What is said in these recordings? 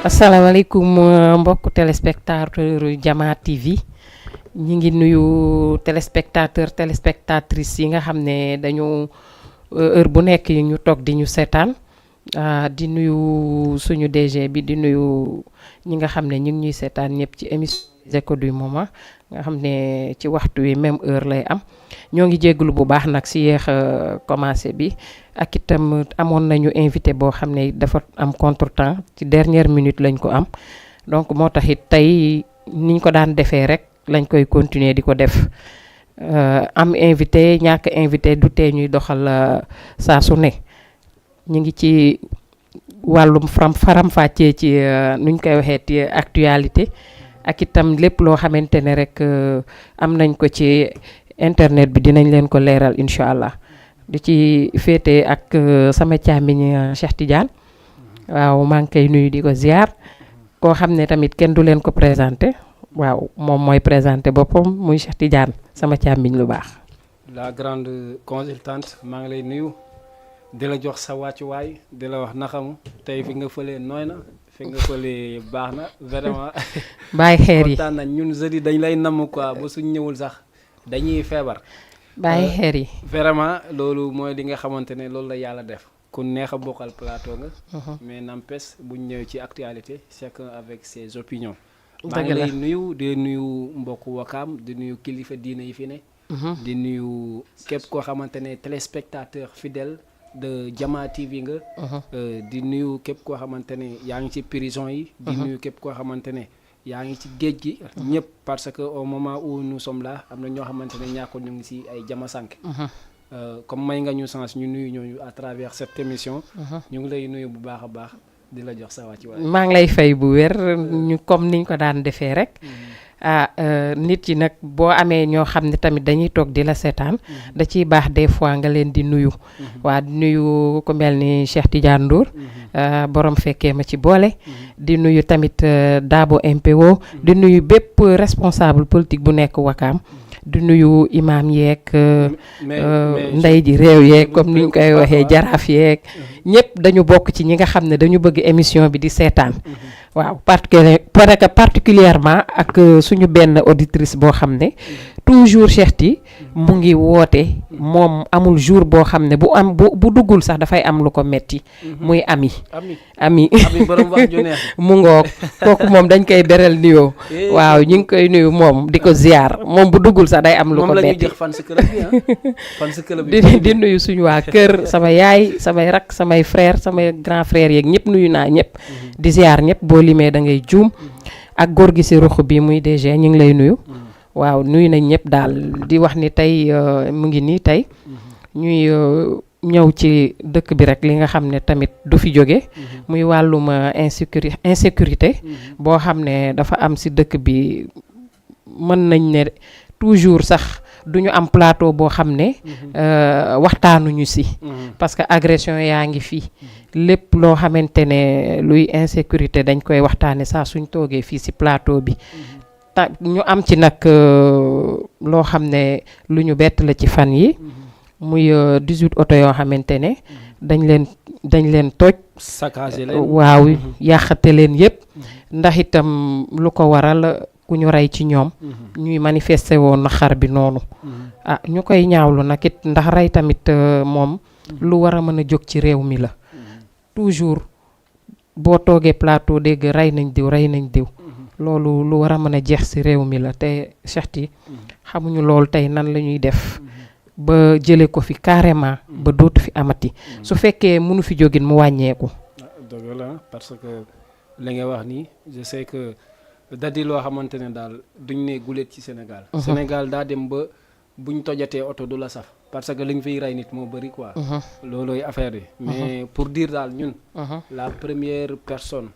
asalaamaaleykum mbokk téléspectateur Jama TV ñi ngi nuyu téléspectatrices yi nga xam ne dañu heure bu nekk yi ñu toog di ñu seetaan di nuyu suñu DG bi di nuyu ñi nga xam ne ñu ngi ñuy seetaan ñëpp ci émission Les Échos du moment nga xam ne ci waxtu wi même heure lay am ñoo ngi jégalu bu baax nag si yéex commencé bi ak itam amoon nañu invité boo xam ne dafa am contretemps ci dernière minute lañ ko am donc moo tax it tey niñ ko daan defee rek lañ koy continuer di ko def am invité ñàkk invité du tee ñuy doxal saa su ne ñu ngi ci wàllum faram-fàccee ci nuñ koy waxee ci actualité ak itam lépp loo xamante ne rek am nañ ko ci internet bi dinañ leen ko leeral incha allah di ci féete ak sama càmmiñ Cheikh Tidiane waaw maa ngi koy nuyu di ko ziar koo xam ne tamit kenn du leen ko présenté waaw moom mooy présenté boppam muy Cheikh Tidiane sama càmmiñ lu baax. la grande consultante maa ngi lay nuyu di la jox sa wàccuwaay di la wax naxamu tey fi nga fëlee nooy na fi nga fëlee baax na vraiment. bàyyi xeer yi kontaan nañ ñun jeudi dañ lay namm quoi ba suñ ñëwul sax dañuy feebar. bàyyi xeer yi. vraiment loolu mooy li nga xamante ne loolu la yàlla def ku neex a bokkal plateau nga. mais n'empêche buñ ñëwee ci actualité chacun avec ses opinions. maa ngi lay nuyu di nuyu mbokku Wakaam di nuyu kilifa diine yi fi ne. di nuyu képp koo xamante ne téléspectateur fidèle de Jama TV nga. di nuyu képp koo xamante ne yaa ngi ci prison yi. di nuyu képp koo xamante ne yaa ngi ci géej gi. ñëpp parce que au moment où nous sommes là am na ñoo xamante ne ñàkkoon ñu ngi ci ay jama sànk. comme may nga ñu chance ñu nuyu ñooñu à travers cette émission. ñu ngi lay nuyu bu baax a baax di la jox sa wàcc waay. maa ngi lay fay bu wér ñu comme niñ ko daan defee rek. nit yi nag boo amee ñoo xam ne tamit dañuy toog di la seetaan da ciy baax des fois nga leen di nuyu waa di nuyu ku mel ni Cheikh Tidiane Ndour borom fekkee ma ci boole di nuyu tamit Dabo MPO di nuyu bépp responsable politique bu nekk Wakaam di nuyu imam yeeg ndey ji réew yeeg comme ni ñu koy waxee jaraaf yeeg ñëpp dañu bokk ci ñi nga xam ne dañu bëgg émission bi di seetaan waaw particulièrement ak suñu benn auditrice boo xam ne toujours Cheikh Ti mu ngi woote moom amul jour boo xam ne bu duggul sax dafay am lu ko metti muy ami borom wax ju neex mu ngoog kooku moom dañ koy beral nuyoo waaw ñu ngi koy nuyu moom di ko ziar moom bu duggul sax day am lu ko metti di nuyu suñu waa kër sama yaay samay rak samay frère samay grand frère yeeg ñëpp nuyu naa ñëpp di ziar ñëpp boo limee da ngay juum ak góor gi si ruq bi muy DG ñu ngi lay nuyu waaw nuyu nañ ñëpp daal di wax ni tey mu ngi nii tey ñuy ñëw ci dëkk bi rek li nga xam ne tamit du fi jóge muy wàllum insécurité boo xam ne dafa am si dëkk bi mën nañ ne toujours sax duñu am plateau boo xam ne waxtaanuñu si parce que agression yaa ngi fii lépp loo xamante ne luy insécurité dañ koy waxtaane saa suñ toogee fii si plateau bi ñu am ci nag loo xam ne lu ñu bett la ci fan yi muy 18 oto yoo xamante ne dañ leen toj saccagé leen waaw yàqate leen yëpp ndax itam lu ko waral ku ñu rey ci ñoom ñuy manifester woon xar bi noonu ñu koy ñaawlu nag it ndax rey tamit moom lu war a mën a jóg ci réew mi la toujours boo toogee plateau dégg rey nañ diw loolu lu war a mën a jeex ci réew mi la te Cheikh Ti xamuñu loolu tey nan la ñuy def ba jëlee ko fi carrément ba dootu fi amati su fekkee mënu fi jógin mu wàññeeku. dëgg la parce que li nga wax nii je sais que dadi loo xamante ne daal duñ ne guléet ci Sénégal. Sénégal daa dem ba buñ tojatee oto du la saf parce que li nga fiy rey nit moo bëri quoi. loolooy affaire yi. mais pour dire daal ñun. la première personne.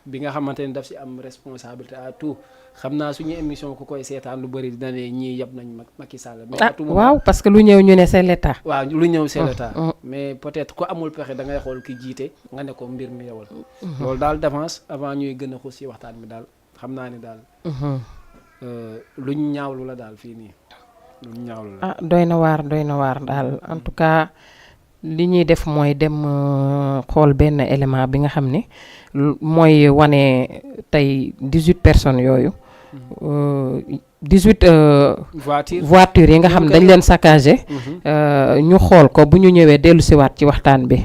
bi nga xamante ne daf si am responsabilité à tout xam naa suñu émission ku koy seetaan lu bëri dina ne ñii yab nañ Macky Sall. mais waaw parce que lu ñëw ñu ne c'est l'état. waaw lu ñëw c'est l'état. mais peut-être ku amul pexe da ngay xool ki jiite nga ne ko mbir mi yowal. loolu daal d'avance avant ñuy gën a xuus si waxtaan bi daal xam naa ni daal. luñ ñaawlu la daal fii nii. doy na waar daal en tout cas li ñuy def mooy dem xool benn élément bi nga xam ne mooy wane tey 18 personnes yooyu 18 voitures yi nga xam ne dañ leen saccagé ñu xool ko bu ñu ñëwee dellu siwaat ci waxtaan bi.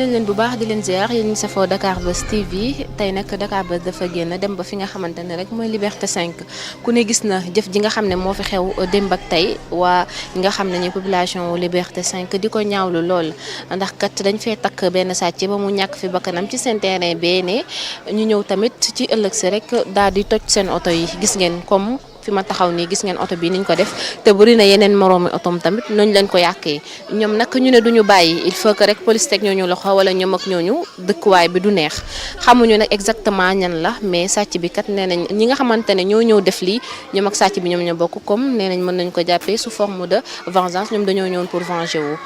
nañ leen bu baax di leen ziar yéen ñi safoo Dakar Buzz TV tey nag Dakar Buzz dafa génn dem ba fi nga xamante ne rek mooy Liberté 5 ku ne gis na jëf ji nga xam ne moo fi xew démb ak tey waa ñi nga xam ne ñu population Liberté 5 di ko ñaawlu lool ndax kat dañ fee takk benn sàcc ba mu ñàkk fi bakkanam ci seen terrain bee ne ñu ñëw tamit ci ëllëg si rek daal di toj seen oto yi gis ngeen comme fi ma taxaw nii gis ngeen oto bi niñ ko def te bëri na yeneen moroomi otom tamit noonu lañ ko yàqee ñoom nag ñu ne duñu bàyyi il faut que rek police teg ñooñu loxo wala ñoom ak ñooñu dëkkuwaay bi du neex xamuñu nag exactement ñan la mais sàcc bi kat nee nañ ñi nga xamante ne ñoo ñëw def lii ñoom ak sàcc bi ñoom ñoo bokk comme nee nañ mën nañ ko jàppee sous forme de vengeance ñoom dañoo ñëwoon pour venger wu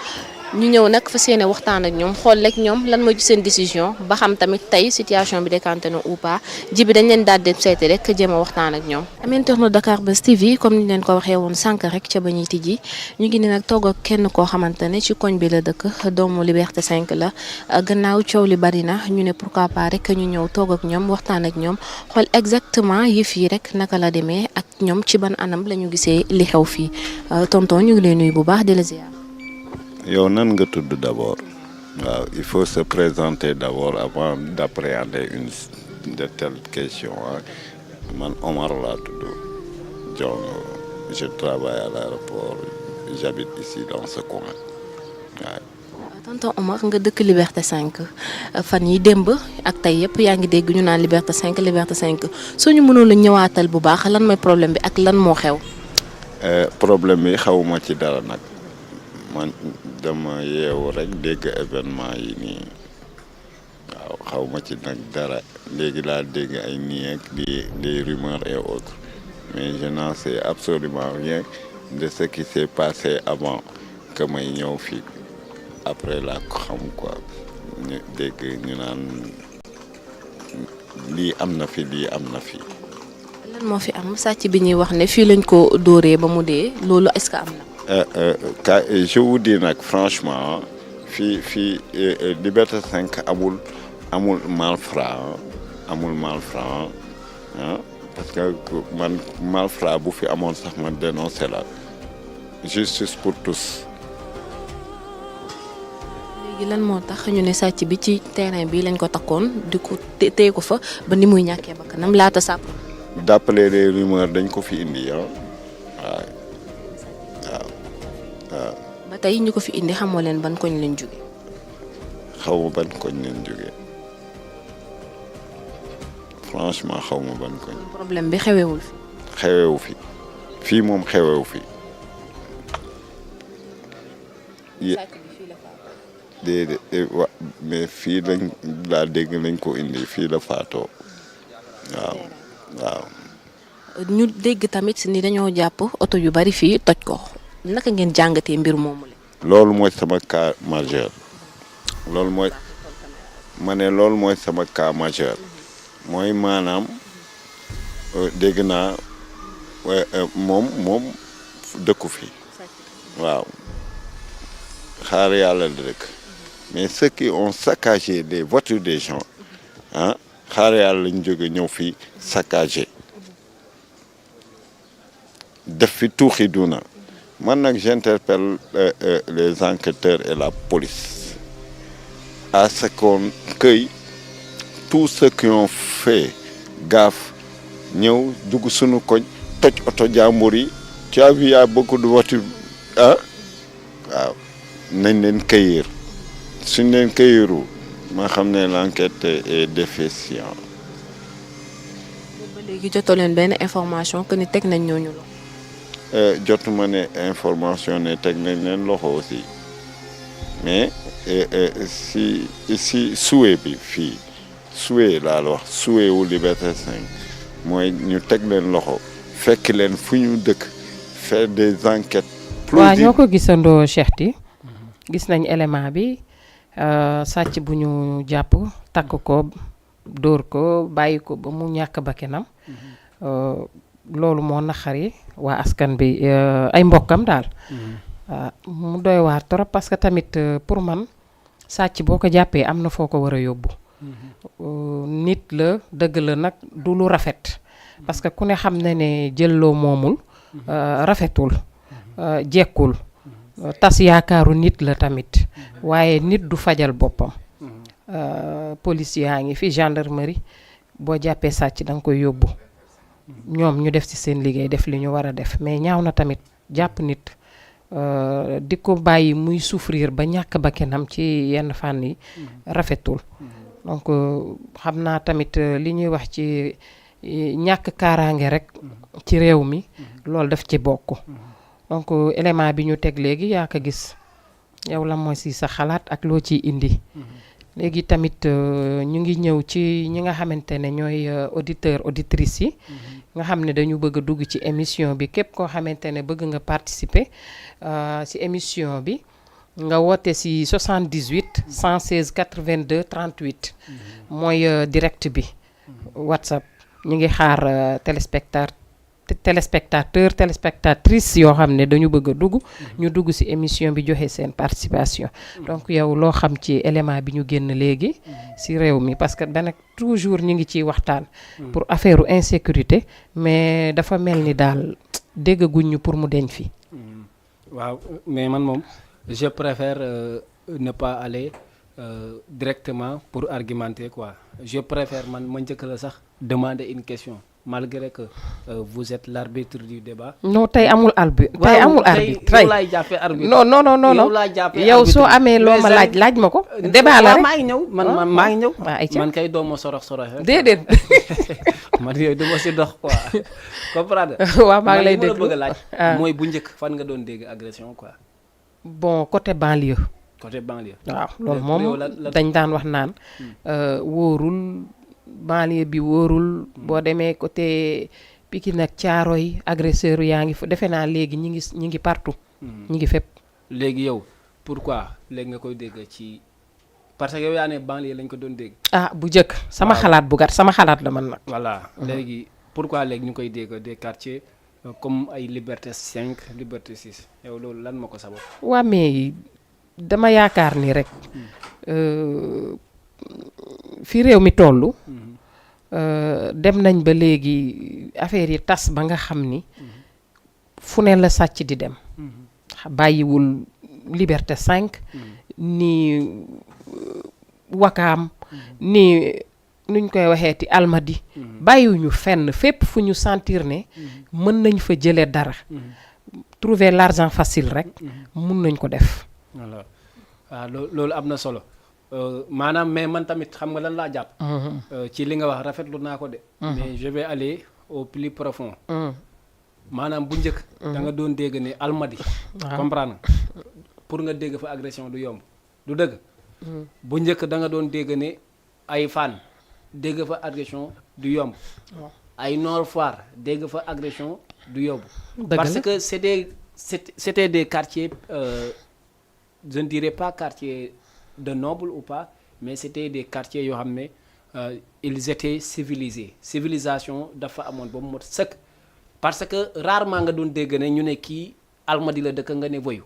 ñu ñëw nag fas yéene waxtaan ak ñoom xool rek ñoom lan mooy seen décision ba xam tamit tey situation bi décanté na ou pas ji bi dañ leen daal di seeti rek jéem a waxtaan ak ñoom. am internet Dakar Buzz TV comme ni leen ko waxee woon sànq rek ca ba ñuy tijji ñu ngi ne nag toog ak kenn koo xamante ne ci koñ bi la dëkk doomu Liberté 5 la gannaaw coow li bari na ñu ne pourquoi pas rek ñu ñëw toog ak ñoom waxtaan ak ñoom xool exactement yëf yi rek naka la demee ak ñoom ci ban anam la ñu gisee li xew fii tonton ñu ngi lay nuyu bu baax di la ziar. yow nan nga tudd d'abord waaw il faut se présenter d'abord avant d'appréhender une de telles questions man Omar laa tudd donc je travaille à l'aéroport j'habite ici dans ce coin waaw. tonton Omar nga dëkk Liberté 5 fan yi démb ak tey yëpp yaa ngi dégg ñu naan Liberté 5 Liberté 5 soo ñu mënoon a ñëwaatal bu baax lan mooy problème bi ak lan moo xew. problème bi xawma ci dara nag. man dama yeewu rek dégg événement yi nii waaw xaw ma ci nag dara léegi laa dégg ay nii ak des rumeurs et autres mais je n'en sais absolument rien de ce qui s'est passé avant que may ñëw fii après laa ko xam quoi ñu dégg ñu naan lii am na fi lii am na fi. lan moo fi am sàcc bi ñuy wax ne fii lañ ko dóoree ba mu dee loolu est-ce que am na. je vous dis nag franchement fii Liberté 5 amul malfrat parce que man malfrat bu fi amoon sax ma dénoncé la justice pour tous. léegi lan moo tax ñu ne sàcc bi ci terrain bi lañ ko takkoon di ko téye ko fa ba ni muy ñàkkee bakkanam laata sàpp. d'après les rumeurs dañ ko fi indi waaw. ba tey ñu ko fi indi xamoo leen ban koñ leen jóge. xaw ma ban koñ leen jóge franchement xaw ma ban koñ. problème bi xewewul fi. xewewu fi fii moom xewewu fi. déedéet mais fii lañ laa dégg lañ ko indi fii la faatoo waaw. ñu dégg tamit ni dañoo jàpp oto yu bari fii toj ko. naka ngeen jàngatee mbir moomu la. loolu mooy sama cas majeur loolu mooy sama cas majeur mooy maanaam dégg naa moom dëkku fi waaw xaar yàlla la dëkk mais ceux qui ont saccagé des voitures des gens xaar yàlla lañ jóge ñëw fi saccagé def fi tuuxi duna man nag j'interpelle les enquêteurs et la police à ce qu'on cueille tous ceux qui ont fait gaffe ñëw dugg sunu koñ toj oto jàmbur yi tu as vu y a beaucoup de voitures waaw nañ leen cueillir suñ leen cueilliru ma xam ne l'enquête est déficient. ba léegi jotoo leen benn information que ni teg nañ ñooñu la. jotuma ne information ne teg nañ leen loxo aussi mais si souhait bi fii souhait laa la wax souhait wu Liberté 5 mooy ñu teg leen loxo fekk leen fu ñu dëkk faire des enquêtes. waaw ñoo ko gisandoo Cheikh Ty gis nañ élément bi sàcc bu ñu jàpp takk ko dóor ko bàyyi ko ba mu ñàkk bakkanam loolu moo naqari waa askan bi ay mbokkam daal. mu doy waar trop parce que tamit pour man sàcc boo ko jàppee am na foo ko war a yóbbu. nit la dëgg la nag du lu rafet. parce que ku ne xam na ne jël loo moomul rafetul jekkul tas yaakaaru nit la tamit waaye nit du fajal boppam. police yaa ngi fi gendarmerie boo jàppee sàcc da nga koy yóbbu ñoom ñu def ci seen liggéey def li ñu war a def mais ñaaw na tamit jàpp nit di ko bàyyi muy souffrir ba ñàkk bakkanam ci yenn fànn yi rafetul donc xam naa tamit li ñuy wax ci ñàkk kaaraange rek ci réew mi loolu daf ci bokk donc élément bi ñu teg léegi yaa ko gis yow la mooy si sa xalaat ak loo ciy indi léegi tamit ñu ngi ñëw ci ñi nga xamante ne ñooy auditrices yi nga xam ne dañu bëgg a dugg ci émission bi képp koo xamante ne bëgg nga participer ci émission bi nga woote ci 78 116 82 38 mooy direct bi WhatsApp ñu ngi xaar téléspectatrices yoo xam ne dañu bëgg a dugg ñu dugg ci émission bi joxe seen participation donc yow loo xam ci élément bi ñu génn léegi ci réew mi parce que danak toujours ñu ngi ciy waxtaan pour affaire insécurité mais dafa mel ni daal déggaguñ ñu pour mu deñ fi waaw mais man moom je préfère ne pas aller directement pour argumenter quoi je préfère man ma njëkk la sax demander une question malgré que vous êtes l'arbitre du débat. non tey amul arbitre tey amul arbitre yow laay jàppee arbitre. non yow laay jàppee yow soo amee loo ma laaj ma ko. débat la rek maa ngi ñëw man maa ngi ñëw. man kay doo ma sorox rek. déedéet. man yooyu du ma si dox quoi comprendre. waaw maa ngi lay déglu bëgg a laaj. mooy bu njëkk fan nga doon dégg agression quoi. bon côté banlieue. côté banlieue. waaw loolu moom dañ daan wax naan wóorul. banlieue bi wóorul boo demee côté Pikine ak Thiaroye agresseur yaa ngi fa defe naa léegi ñi ngi partout ñi ngi fépp léegi yow pourquoi léegi nga koy dégg ci parce que yow yaa ne banlieue lañ ko doon dégg bu njëkk sama xalaat bu gàtt sama xalaat la man nag voilà léegi pourquoi léegi ñu koy dégg des quartiers comme ay Liberté 5 Liberté 6 yow loolu lan ma ko sabab waa mais dama yaakaar ni rek fi réew mi toll dem nañ ba léegi affaire yi tas ba nga xam ni fu ne la sàcc di dem bàyyiwul Liberté 5 ni Wakaam ni nuñ koy waxeeti Almadi bàyyiwuñu fenn fépp fu ñu sentir ne mën nañ fa jëlee dara trouver l'argent facile rek mun nañ ko def voilà waaw loolu am na solo maanaam mais man tamit xam nga lan laa jàpp ci li nga wax rafetlu naa ko de mais je vais aller au plus profond maanaam bu njëkk da nga doon dégg ne Almadi comprendre pour nga dégg fa agression du yomb du dëgg bu njëkk da nga doon dégg ne ay Fann dégg fa agression du yomb ay Nord Foire dégg fa agression du yomb parce que c'était des quartiers je ne dirais pas quartiers de noble ou pas mais c'était des quartiers yoo xam ne ils étaient civilisés civilisation dafa amoon ba mu mot sëkk parce que rarement nga doon dégg ne ñu ne kii Almadi la dëkk nga ne voyu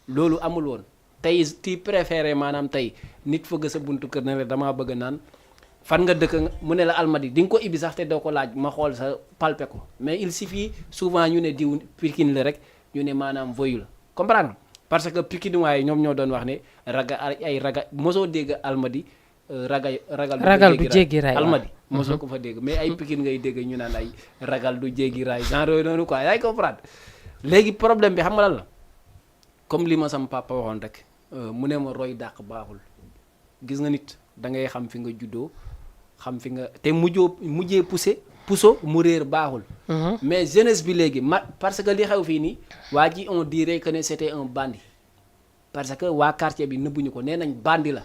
loolu amul woon tey ti préféré maanaam tey nit fëgg sa buntu kër ne la damaa bëgg naan fan nga dëkk mu ne la Almadi di nga ko ibbi sax te doo ko laaj ma xool sa palpe ko mais il suffit souvent ñu ne diw Pikine la rek ñu ne maanaam voyu la comprendre parce que Pikine waaye ñoom ñoo doon wax ne raga mosoo dégg Almadi ragal du jéggi raay Almadi mosoo ko fa dégg mais ay Pikine ngay dégg ñu naan ay ragal du jéggi raay genre yooyu noonu quoi yaay comprendre léegi problème bi xam nga lan la comme li ma sama papa waxoon rek mu ne ma roy dàq baaxul gis nga nit da ngay xam fi nga juddoo xam fi nga te mujjee poussé puso mu réer baaxul. mais jeunesse bi léegi parce que li xew fii nii waa ji on dirait que ne c'était un bandit parce que waa quartier bi nëbbuñu ko nee nañ bandi la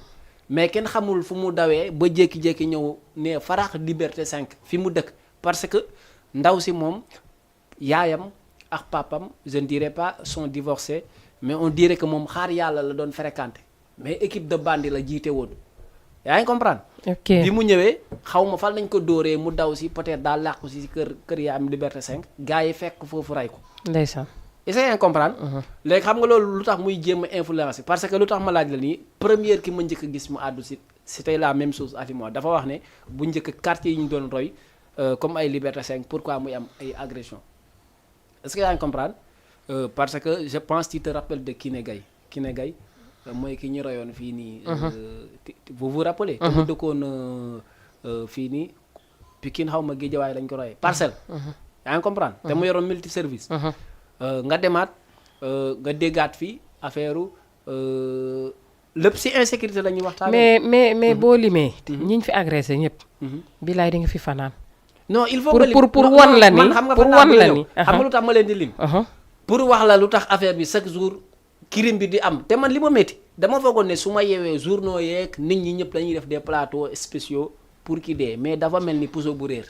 mais kenn xamul fu mu dawee ba jékki-jékki ñëw ne farax Liberté 5 fi mu dëkk parce que ndaw si moom yaayam ak papam je ne dirais pas sont divorcés mais on dirait que moom xaar yàlla la doon fréquenter mais équipe de bandi la jiite woon yaa ngi comprendre. ok bi mu ñëwee xaw ma fan lañ ko dóoree mu daw si peut-être daal làqu si kër yaayam Liberté 5 gars yi fekk foofu ray ko. ndeysaan. essayez de comprendre. léegi xam nga loolu lu tax muy jéem a influencer parce que lu tax ma laaj la nii première ki ma njëkk a gis mu àddu si c'était la même chose avec moi dafa wax ne bu njëkk quartier yi ñu doon roy comme ay Liberté 5 pourquoi muy am ay agression est-ce que yaa ngi comprendre parce que je pense tu te rappelles de Kiné Gaye mooy ki ñu royoon fii nii. vous vous rappelez. te mu dëkkoon fii nii Pikine xaw ma Guédiawaye lañ ko royee Parcelles. yaa ngi comprendre. te mu yoroon multi service. nga demaat nga déggaat fii affaire lépp si insécurité la ñuy waxtaanee. mais boo limee. ñi ñu fi agressé ñëpp. bilaay di nga fi fanaan. non il faut pour won la ni pour won la ni xam nga lu tax ma leen di lim. pour wax la lu tax affaire bi chaque jour crime bi di am te man li ma métti dama foogoon ne su ma yeewee journaux yeeg nit ñi ñëpp dañuy def des plateaux spéciaux pour ki dee mais dafa mel ni puso bu réer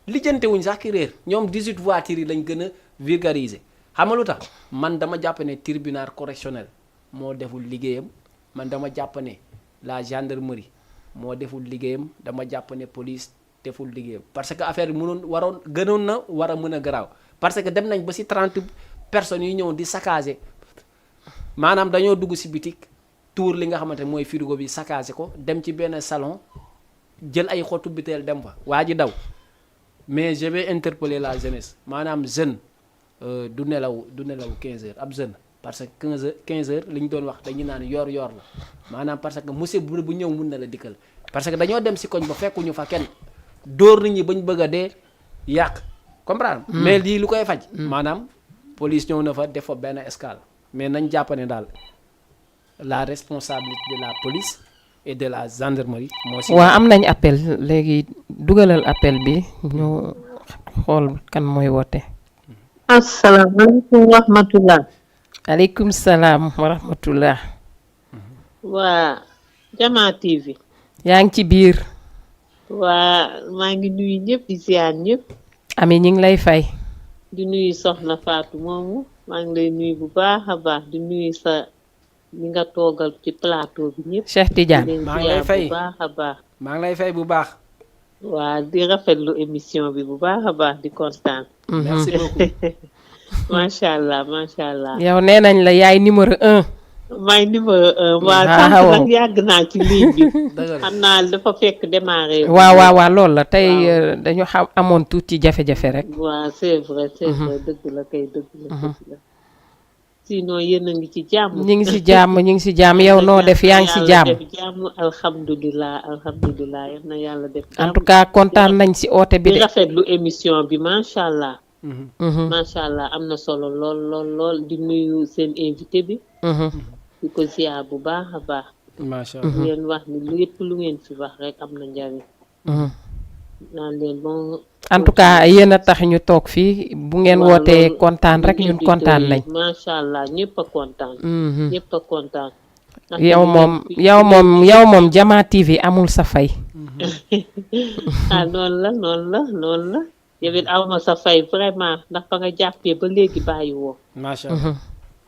lijjante wuñ sax ki réer ñoom 18 voitures yi lañ gën a vulgariser xam nga lu tax man dama jàpp ne tribunal correctionnel moo deful liggéeyam man dama jàpp ne la gendarmerie moo deful liggéeyam dama jàpp ne police deful liggéeyam parce que affaire bi gënoon na war a mën a garaaw parce que dem nañ ba si 30 personnes yi ñëw di saccager maanaam dañoo dugg si bitik tuur li nga xamante mooy frigo bi saccager ko dem ci benn salon jël ay xottu biteel dem fa waa ji daw mais je vais interpeller la jeunesse maanaam jeune du nelaw 15 heures ab jeune parce que 15 heures li ñu doon wax dañu naan yor la maanaam parce que monsieur bu ñëw mun na la dikkal parce que dañoo dem si koñ ba fekkuñu fa kenn dóor nit ñi bañ bëgg a dee yàq comprendre mais lii lu koy faj maanaam police ñëw na fa def fa benn escale mais nañ jàpp ne daal la responsabilité de la police et de la gendarmerie moo si waaw am nañ appel léegi dugalal appel bi ñu xool kan mooy woote. asalaamaaleykum wa rahmatulah. aleykum salaam wa rahmatullah. waa Jamaa TV. yaa ngi ci biir. waa maa ngi nuyu ñëpp di ziar ñëpp. ami ñu ngi lay fay. di nuyu Soxna Fatou moomu maa ngi lay nuyu bu baax a baax di nuyu sa ñi nga toogal ci plateau bi ñëpp. Cheikh Tidiane maa ngi lay fay bu baax a baax. maa ngi lay fay bu baax. waa di rafetlu émission bi bu baax a baax di kontaan. merci beaucoup. macha allah macha allah. yow nee nañ la yaay numéro 1. may numéro 1. waaw sant nag yàgg naa ci ligne bi. xam naa dafa fekk démarré. waaw loolu la tey dañu amoon tuuti jafe-jafe rek. waaw c'est vrai dëgg la kay dëgg la. sinon yéen a ngi ci jàmm. ñu ngi si jàmm yow noo def yaa ngi si jàmm. alhamdulilah yal na yàlla def. en tout cas kontaan nañ si oote bi de. di rafetlu émission bi macha allah. macha allah am na solo lool di nuyu seen invité bi. di ko ziar bu baax a baax. macha allah ngeen wax ni lépp lu ngeen fi wax rek am na njariñ. naan leen bon. en tout cas yéen a tax ñu toog fii bu ngeen wootee kontaan rek ñun kontaan nañ. macha allah ñëpp a kontaan. ñëpp a kontaan. yow moom Jamaa TV amul sa fay. noonu la. yow it aw ma sa fay vraiment ndax ba nga jàppee ba léegi bàyyi woo. macha allah.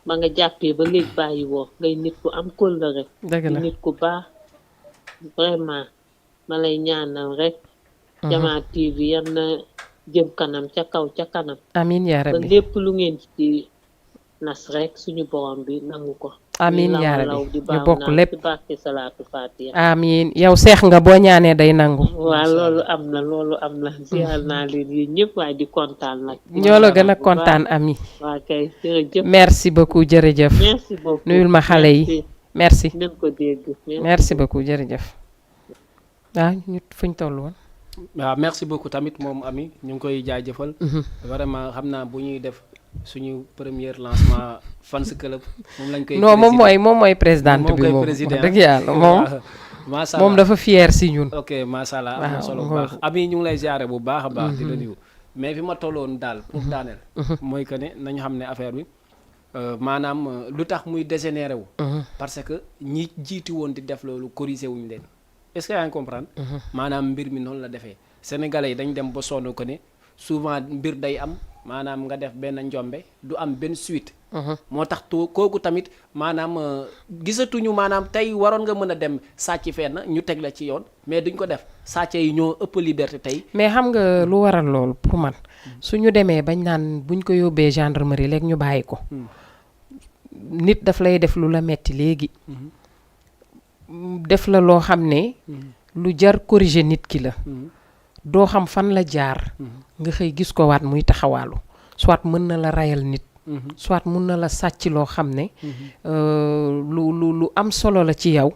ba nga jàppee ba léegi bàyyi woo ngay nit ku am kóllëre. dëgg la nit ku baax vraiment ma lay ñaanal rek. Jamaa TV yal na jëm kanam ca kaw ca kanam. amiin yaa rabbi ba lépp lu ngeen ci nas rek suñu borom bi nangu ko. amiin yaa rabbi ñu bokk lépp ci barke salaatu fatiha. amiin yow seex nga boo ñaanee day nangu. waaw loolu am na ziar naa leen yéen ñëpp waaye di kontaan nag. ñoo la gën a kontaan ami. waa kay jërëjëf. merci beaucoup jërëjëf. merci beaucoup nuyul ma xale yi merci. nañ ko dégg. merci beaucoup jërëjëf. waaw ñu fuñ toll woon. waaw merci beaucoup tamit moom ami ñu ngi koy jaajëfal. vraiment xam naa bu ñuy def suñu premier lancement fans club moom lañ koy. non moom mooy présidente bi moom wax dëgg yàlla moom. macha allah moom dafa fier si ñun. ok macha allah am na waaw solo bu baax Ami ñu ngi lay ziare bu baax a baax. di la nuyu mais fi ma tolloon daal pour daaneel. mooy que ne nañu xam ne affaire bi maanaam lu tax muy dégénéré wu. parce que ñi jiitu woon di def loolu corrigé wuñu leen est-ce que yaa ngi comprendre. maanaam mbir mi noonu la defee sénégalais yi dañ dem ba sonn ko ne souvent mbir day am maanaam nga def benn njombe du am benn suite. moo tax kooku tamit maanaam gisatuñu maanaam tey waroon nga mën a dem sàcc fenn ñu teg la ci yoon mais duñ ko def sàcc yi ñoo ëpp liberté tey. mais xam nga lu waral loolu pour man suñu demee bañ naan buñ ko yóbbee gendarmerie léegi ñu bàyyi ko. nit daf lay def lu la metti léegi. def la loo xam ne. lu jar corriger nit ki la. doo xam fan la jaar. nga xëy gis ko waat muy taxawaalu soit mën na la rayal nit. soit mun na la sàcc loo xam ne. lu am solo la ci yow.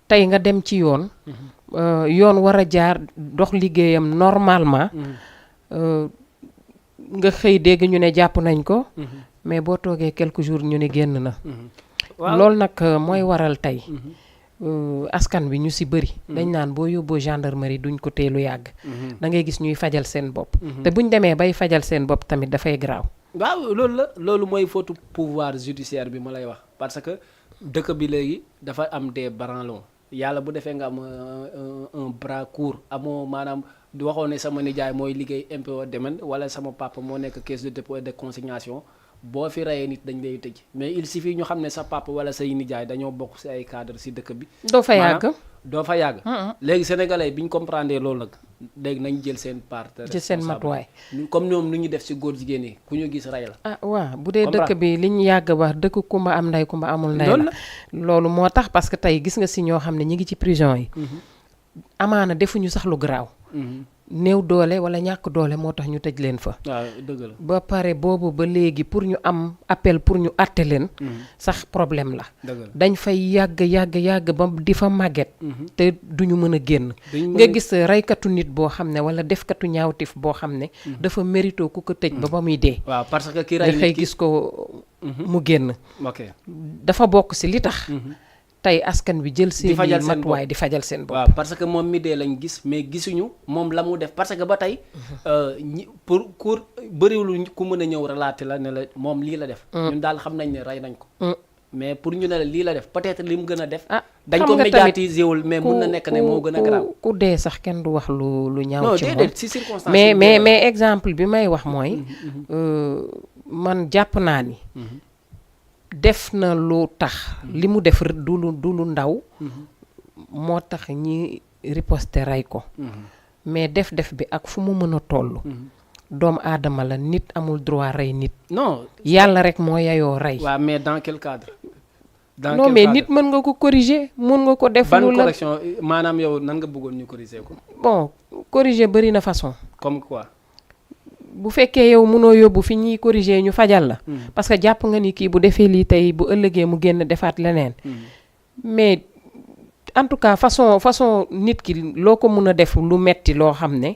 tey nga dem ci yoon. yoon war a jaar dox liggéeyam normalement. nga xëy dégg ñu ne jàpp nañ ko. mais boo toogee quelques jours ñu ne génn na. loolu nag mooy waral tey. askan bi ñu si bëri. dañ naan boo yóbboo gendarmerie duñ ko teelu yàgg. da ngay gis ñuy fajal seen bopp. te buñ demee bay fajal seen bopp tamit dafay garaaw. waaw loolu la loolu mooy faute pouvoir judiciaire bi ma lay wax parce que dëkk bi léegi dafa am des branlons yàlla bu defee nga am un bras court amoo maanaam di waxoon ne sama nijaay mooy liggéey impôt domaine wala sama papa moo nekk caisse de dépôt et de consignation boo fi reyee nit dañ lay tëj mais il suffit ñu xam ne sa papa wala say nijaay dañoo bokk ci ay cadre ci dëkk bi. doo fa yàgg doo fa yàgg. léegi sénégalais bi ñu comprendre loolu nag léegi nañ jël seen part. ci seen matuwaay. comme ñoom nu ñu def ci góor jigéen yi ku ñu gis rey la. ah waaw bu dee dëkk bi li ñu yàgg wax dëkk kumba am ndey kumba amul ndey la. loolu moo tax parce que tey gis nga ci ñoo xam ne ñi ngi ci prison yi. amaana defuñu sax lu garaaw. néew doole wala ñàkk doole moo tax ñu tëj leen fa. waaw dëgg la ba pare boobu ba léegi pour ñu am appel pour ñu àtte leen. sax problème la. dañ fay yàgg ba di fa màgget. te duñu mën a génn. nga gis reykatu nit boo xam ne wala defkatu ñaawtif boo xam ne. dafa mérito ku ko tëj ba muy dee. waaw parce que ki rey nga xëy gis ko mu génn. ok dafa bokk ci li tax. tey askan bi jël seen i matuwaay di fajal seen bopp. waaw parce que moom mi dee lañ gis mais gisuñu moom la mu def parce que ba tey pour bëriwul ku mën a ñëw relater la ne la moom lii la def. ñun daal xam nañ ne rey nañ ko. mais pour ñu ne la lii la def peut-être li mu gën a def. dañ ko médiatiser wul mais mun na nekk ne moo gën a garaaw. ku dee sax kenn du wax lu ñaaw. non ci moom déedéet si circonstance mais exemple bi may wax mooy. man jàpp naa ni. def na lu tax li mu def du lu ndaw. moo tax ñi riposte rey ko. mais def bi ak fu mu mën a toll. doomu aadama la nit amul droit rey nit. non yàlla rek moo yayoo rey. waaw mais dans quel cadre. non mais nit mën nga ko corriger mën nga ko def. ban correction maanaam yow nan nga bëggoon ñu corriger ko. bon corriger bëri na façon. comme quoi. bu fekkee yow mënoo yóbbu fi ñuy corriger ñu fajal la. parce que jàpp nga ni kii bu defee lii tey bu ëllëgee mu génn defaat leneen. mais en tout cas façon nit ki loo ko mën a def lu metti loo xam ne.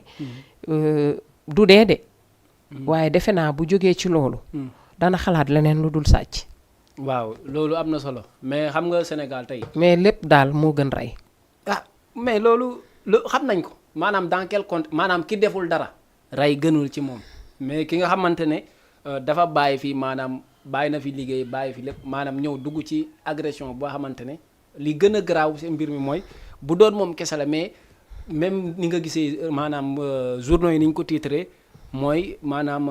du dee de. waaye defe naa bu jógee ci loolu. dana xalaat leneen lu dul sàcc. waaw loolu am na solo mais xam nga Sénégal tey. mais lépp daal moo gën rey. mais loolu xam nañ ko maanaam dans quel compte maanaam ki deful dara. rey gënul ci moom mais ki nga xamante ne dafa bàyyi fi maanaam bàyyi na fi liggéey bàyyi fi lépp maanaam ñëw dugg ci agression boo xamante ne li gën a garaaw ci mbir mi mooy bu doon moom kese la mais même ni nga gisee maanaam journaux yi ni ñu ko titré mooy maanaam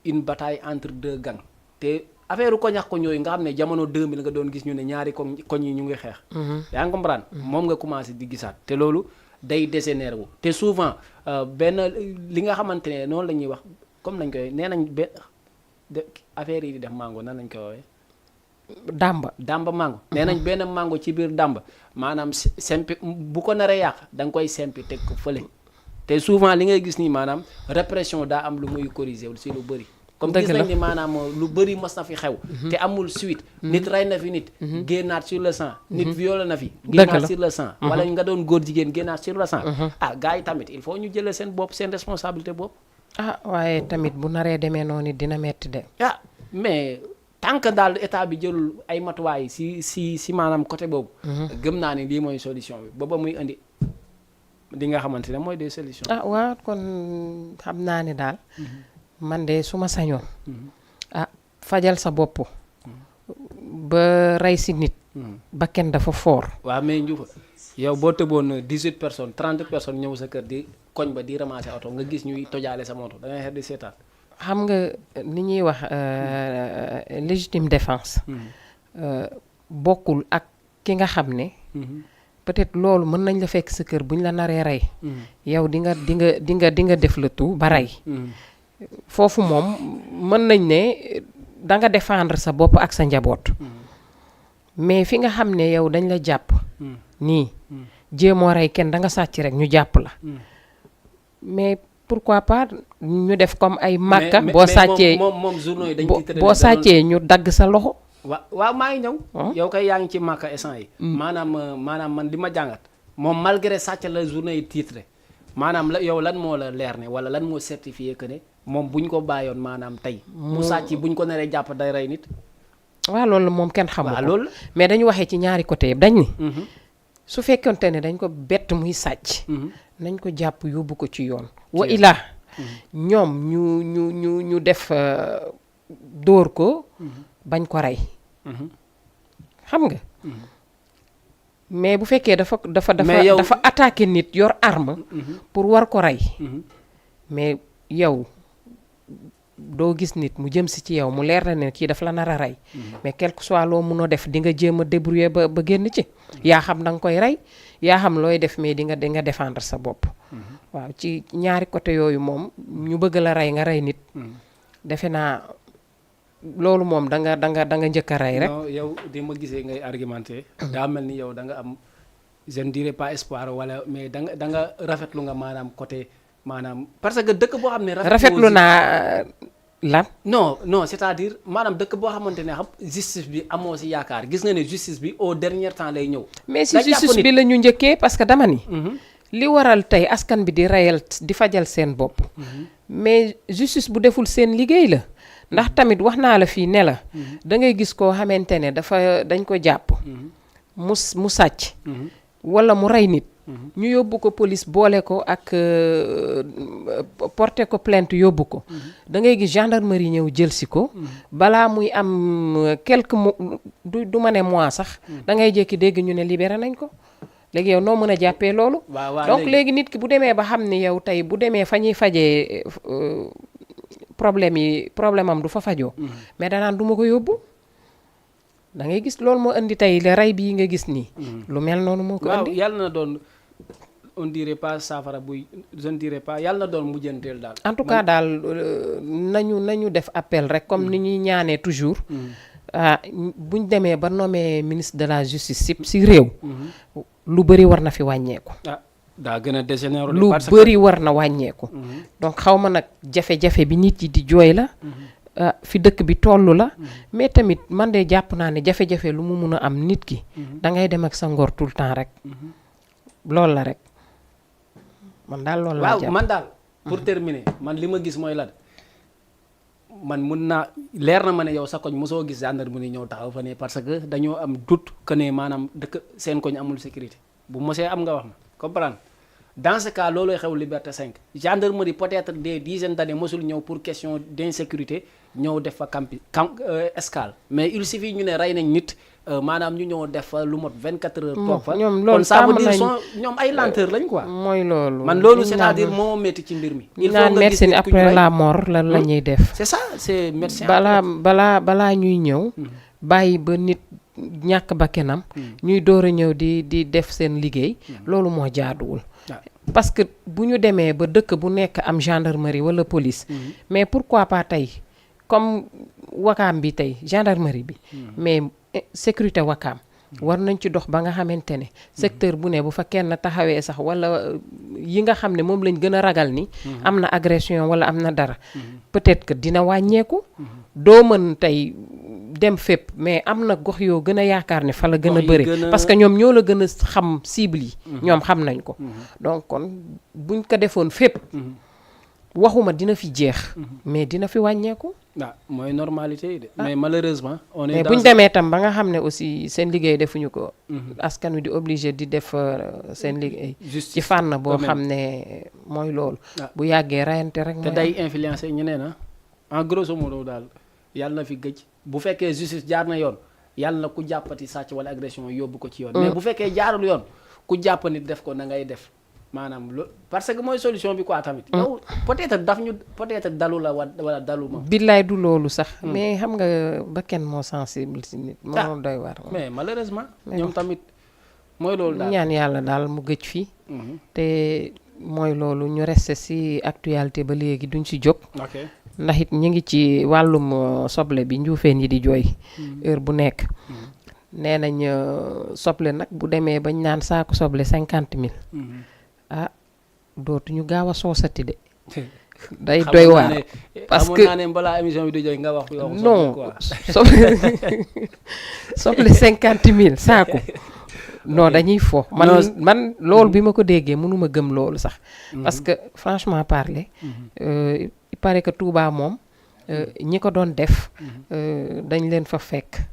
une bataille entre deux gangs te affaire ko ñax ko ñooyu nga xam ne jamono 2000 nga doon gis ñu ne ñaari koñ yi ñu ngi xeex. yaa ngi comprendre moom nga commencé di gisaat te loolu. day dégénéré wu te souvent benn li nga xamante ne noonu la ñuy wax comme nañ koy nee nañ benn affaire yi di def mango nan lañ koy woowee. dàmba mango. nee nañ benn mango ci biir dàmba maanaam sempi bu ko naree yàq da nga koy sempi teg ko fële te souvent li ngay gis nii maanaam répression daa am lu muy corriger si lu bëri. comme gis nañ ni maanaam lu bëri mas na fi xew. te amul suite. nit rey na fi nit. génnaat sur le sang. nit violé na fi. génnaat sur le sang. wala nga doon góor jigéen génnaat sur le sang. gars yi tamit il faut ñu jëlee seen bopp seen responsabilité bopp. waaye tamit bu naree demee noonu dina metti de. mais tant que daal état bi jëlul ay matuwaay si maanaam côté boobu. gëm naa ni lii mooy solution bi ba muy indi li nga xamante ne mooy des solutions. ah waaw kon xam naa ne daal. man de su ma sañoon. fajal sa bopp. ba rey si nit. ba kenn dafa foor. waaw mais Ndioufa yow boo tëboon 18 personnes 30 personnes ñëw sa kër di koñ ba di ramasser oto nga gis ñuy tojaale sa moto da ngay xeet di seetaan. xam nga ni ñuy wax légitime défense. bokkul ak ki nga xam ne. peut-être loolu mën nañ la fekk sa kër bu ñu la naree rey. yow di nga def le tout ba rey. foofu moom mën nañ ne da nga défendre sa bopp ak sa njaboot. mais fi nga xam ne yow dañ la jàpp. nii jéemoo rey kenn da nga sàcc rek ñu jàpp la. mais pourquoi pas ñu def comme ay màkka. boo sàccee moom journaux yi dañ ci boo sàccee ñu dagg sa loxo. waaw maa ngi ñëw. yow kay yaa ngi ci màkka essence yi. maanaam man li ma jàngat. moom malgré sàcc la journaux yi titre maanaam yow lan moo la leer ne wala lan moo certifié que ne moom buñ ko bàyyoon maanaam tey. mu sàcc buñ ko naree jàpp day rey nit. waaw loolu moom kenn xamu ko loolu mais dañu waxee ci ñaari côté yëpp dañ ni. su fekkonte ne dañ ko bett muy sàcc. nañ ko jàpp yóbbu ko ci yoon. wa ilaa ñoom ñu def dóor ko. bañ ko rey. xam nga. mais bu fekkee dafa attaqué nit yor arme. pour war ko rey. mais yow doo gis nit mu jëm si ci yow mu leer na ne kii daf la nar a rey. mais quel que soit loo munoo def di nga jéem a débrouiller ba génn ci. yaa xam da nga koy rey yaa xam looy def mais di nga défendre sa bopp. waaw ci ñaari côté yooyu moom ñu bëgg la rey nga rey nit. defe naa loolu moom da nga njëkk a rey rek. non yow di ma gisee ngay argumenté. daa mel ni yow da nga am je ne dirais pas espoir wala mais da nga rafetlu nga maanaam côté maanaam parce que dëkk boo xam ne. rafetlu naa lan. non c'est-à-dire maanaam dëkk boo xamante ne xam justice bi amoo si yaakaar gis nga ne justice bi au dernier temps lay ñëw. mais si justice bi la ñu njëkkee parce que dama ni. li waral tey askan bi di reyal di fajal seen bopp. mais justice bu deful seen liggéey la. ndax tamit wax naa la fii ne la. da ngay gis koo xamante ne dañ ko jàpp. mu sàcc. wala mu rey nit. ñu yóbbu ko police boole ko ak porter ko plainte yóbbu ko. da ngay gis gendarmerie ñëw jël si ko. balaa muy am quelques du ma ne mois sax. da ngay jékki dégg ñu ne libéré nañ ko. léegi yow noo mën a jàppee loolu. donc léegi nit ki bu demee ba xam ni yow tey bu demee fa ñuy fajee problème am du fa fajoo. mais danaan du ma ko yóbbu. da ngay gis loolu moo indi tey le rey bii nga gis nii. lu mel noonu moo ko indi. waaw yàlla na doon on dirait pas saafara buy je ne dirais pas yàlla na doon mujjanteel daal. en tout cas daal nañu def appel rek comme ni ñuy ñaanee toujours. buñ demee ba nommé ministre de la justice si réew. lu bëri war na fi wàññeeku. daa gën a dégénéré lu bëri war na wàññeeku. donc xaw ma nag jafe-jafe bi nit yi di jooy la. fi dëkk bi toll la. mais tamit man de jàpp naa ne jafe-jafe lu mu mun a am nit ki. da ngay dem ak sa ngor tout le temps rek. loolu la rek. man daal loolu laa jàpp man daal. pour terminer man li ma gis mooy lan. man mun naa leer na ma ne yow sa koñ mosoo gis gendarmerie ñëw taxaw fa ne parce que dañoo am doute que ne maanaam dëkk seen koñ amul sécurité bu mosee am nga wax ma comprendre dans ce cas loolooy xew Liberté 5 gendarmerie peut-être des dizaines d'années mosul ñëw pour question d'insécurité ñëw def fa escale mais il suffit ñu ne rey nañ nit maanaam ñu ñëw def fa lu mot 24 heures toog fa kon ça veut dire ñoom ay lenteur lañ quoi. mooy loolu man loolu c'est-à-dire moo métti ci mbir mi. il faut nga médecine après la mort lan la ñuy def. c'est ça c'est médecin. balaa ñuy ñëw. bàyyi ba nit ñàkk bakkanam ñuy door a ñëw di def seen liggéey. loolu moo jaaduwul. parce que bu ñu demee ba dëkk bu nekk am gendarmerie wala police. mais pourquoi pas tey comme wakaam bi tey gendarmerie bi. mais sécurité wakaam war nañ ci dox ba nga xamante ne secteur bu ne bu fa kenn taxawee sax wala yi nga xam ne moom lañ gën a ragal ni am na agression wala am na dara peut-être que dina wàññeeku doo mën tey dem fépp mais am na gox yoo gën a yaakaar ne fa la gën a bëri parce que ñoom ñoo la gën a xam cible yi ñoom xam nañ ko donc kon buñ ko defoon fépp waxuma dina fi jeex mais dina fi wàññeeku. waaw mooy normalité yi de mais malheureusement on est mais bu ñu demee tam ba nga xam ne aussi seen liggéey defuñu ko askan wi di obligé di def seen liggéey ci fànn boo xam ne mooy loolu bu yàggee rayante rek te day influencer ñeneen na en grosso modo daal yàlla na fi gëj bu fekkee justice jaar na yoon yàlla na ku jàppati sàcc wala agression yóbbu ko ci yoon mais bu fekkee jaarul yoon ku jàpp nit def ko na ngay def maanaam parce que mooy solution bi quoi tamit. yow peut-être dalu la wala dalu ma. billaay du loolu sax. mais xam nga ba kenn moo sensible si nit. moo doy war. mais malheureusement. ñoom tamit mooy loolu daal ñaan yàlla daal mu gëj fii. te mooy loolu ñu resté si actualité ba léegi duñ si jóg. ok ndax it ñu ngi ci wàllum soble bi njuufeen yi di jooy. heure bu nekk. nee nañ soble nag bu demee bañ naan saako soble 50 000. ah dootuñu gaaw a soosati de. day doy waar parce que naa ne balaa émission bi di joy nga wax yow non soble 50 000 saako. non dañuy fo man loolu bi ma ko déggee mënuma gëm loolu sax. parce que franchement parler. il paraît que Touba moom ñi ko doon def. dañ leen fa fekk.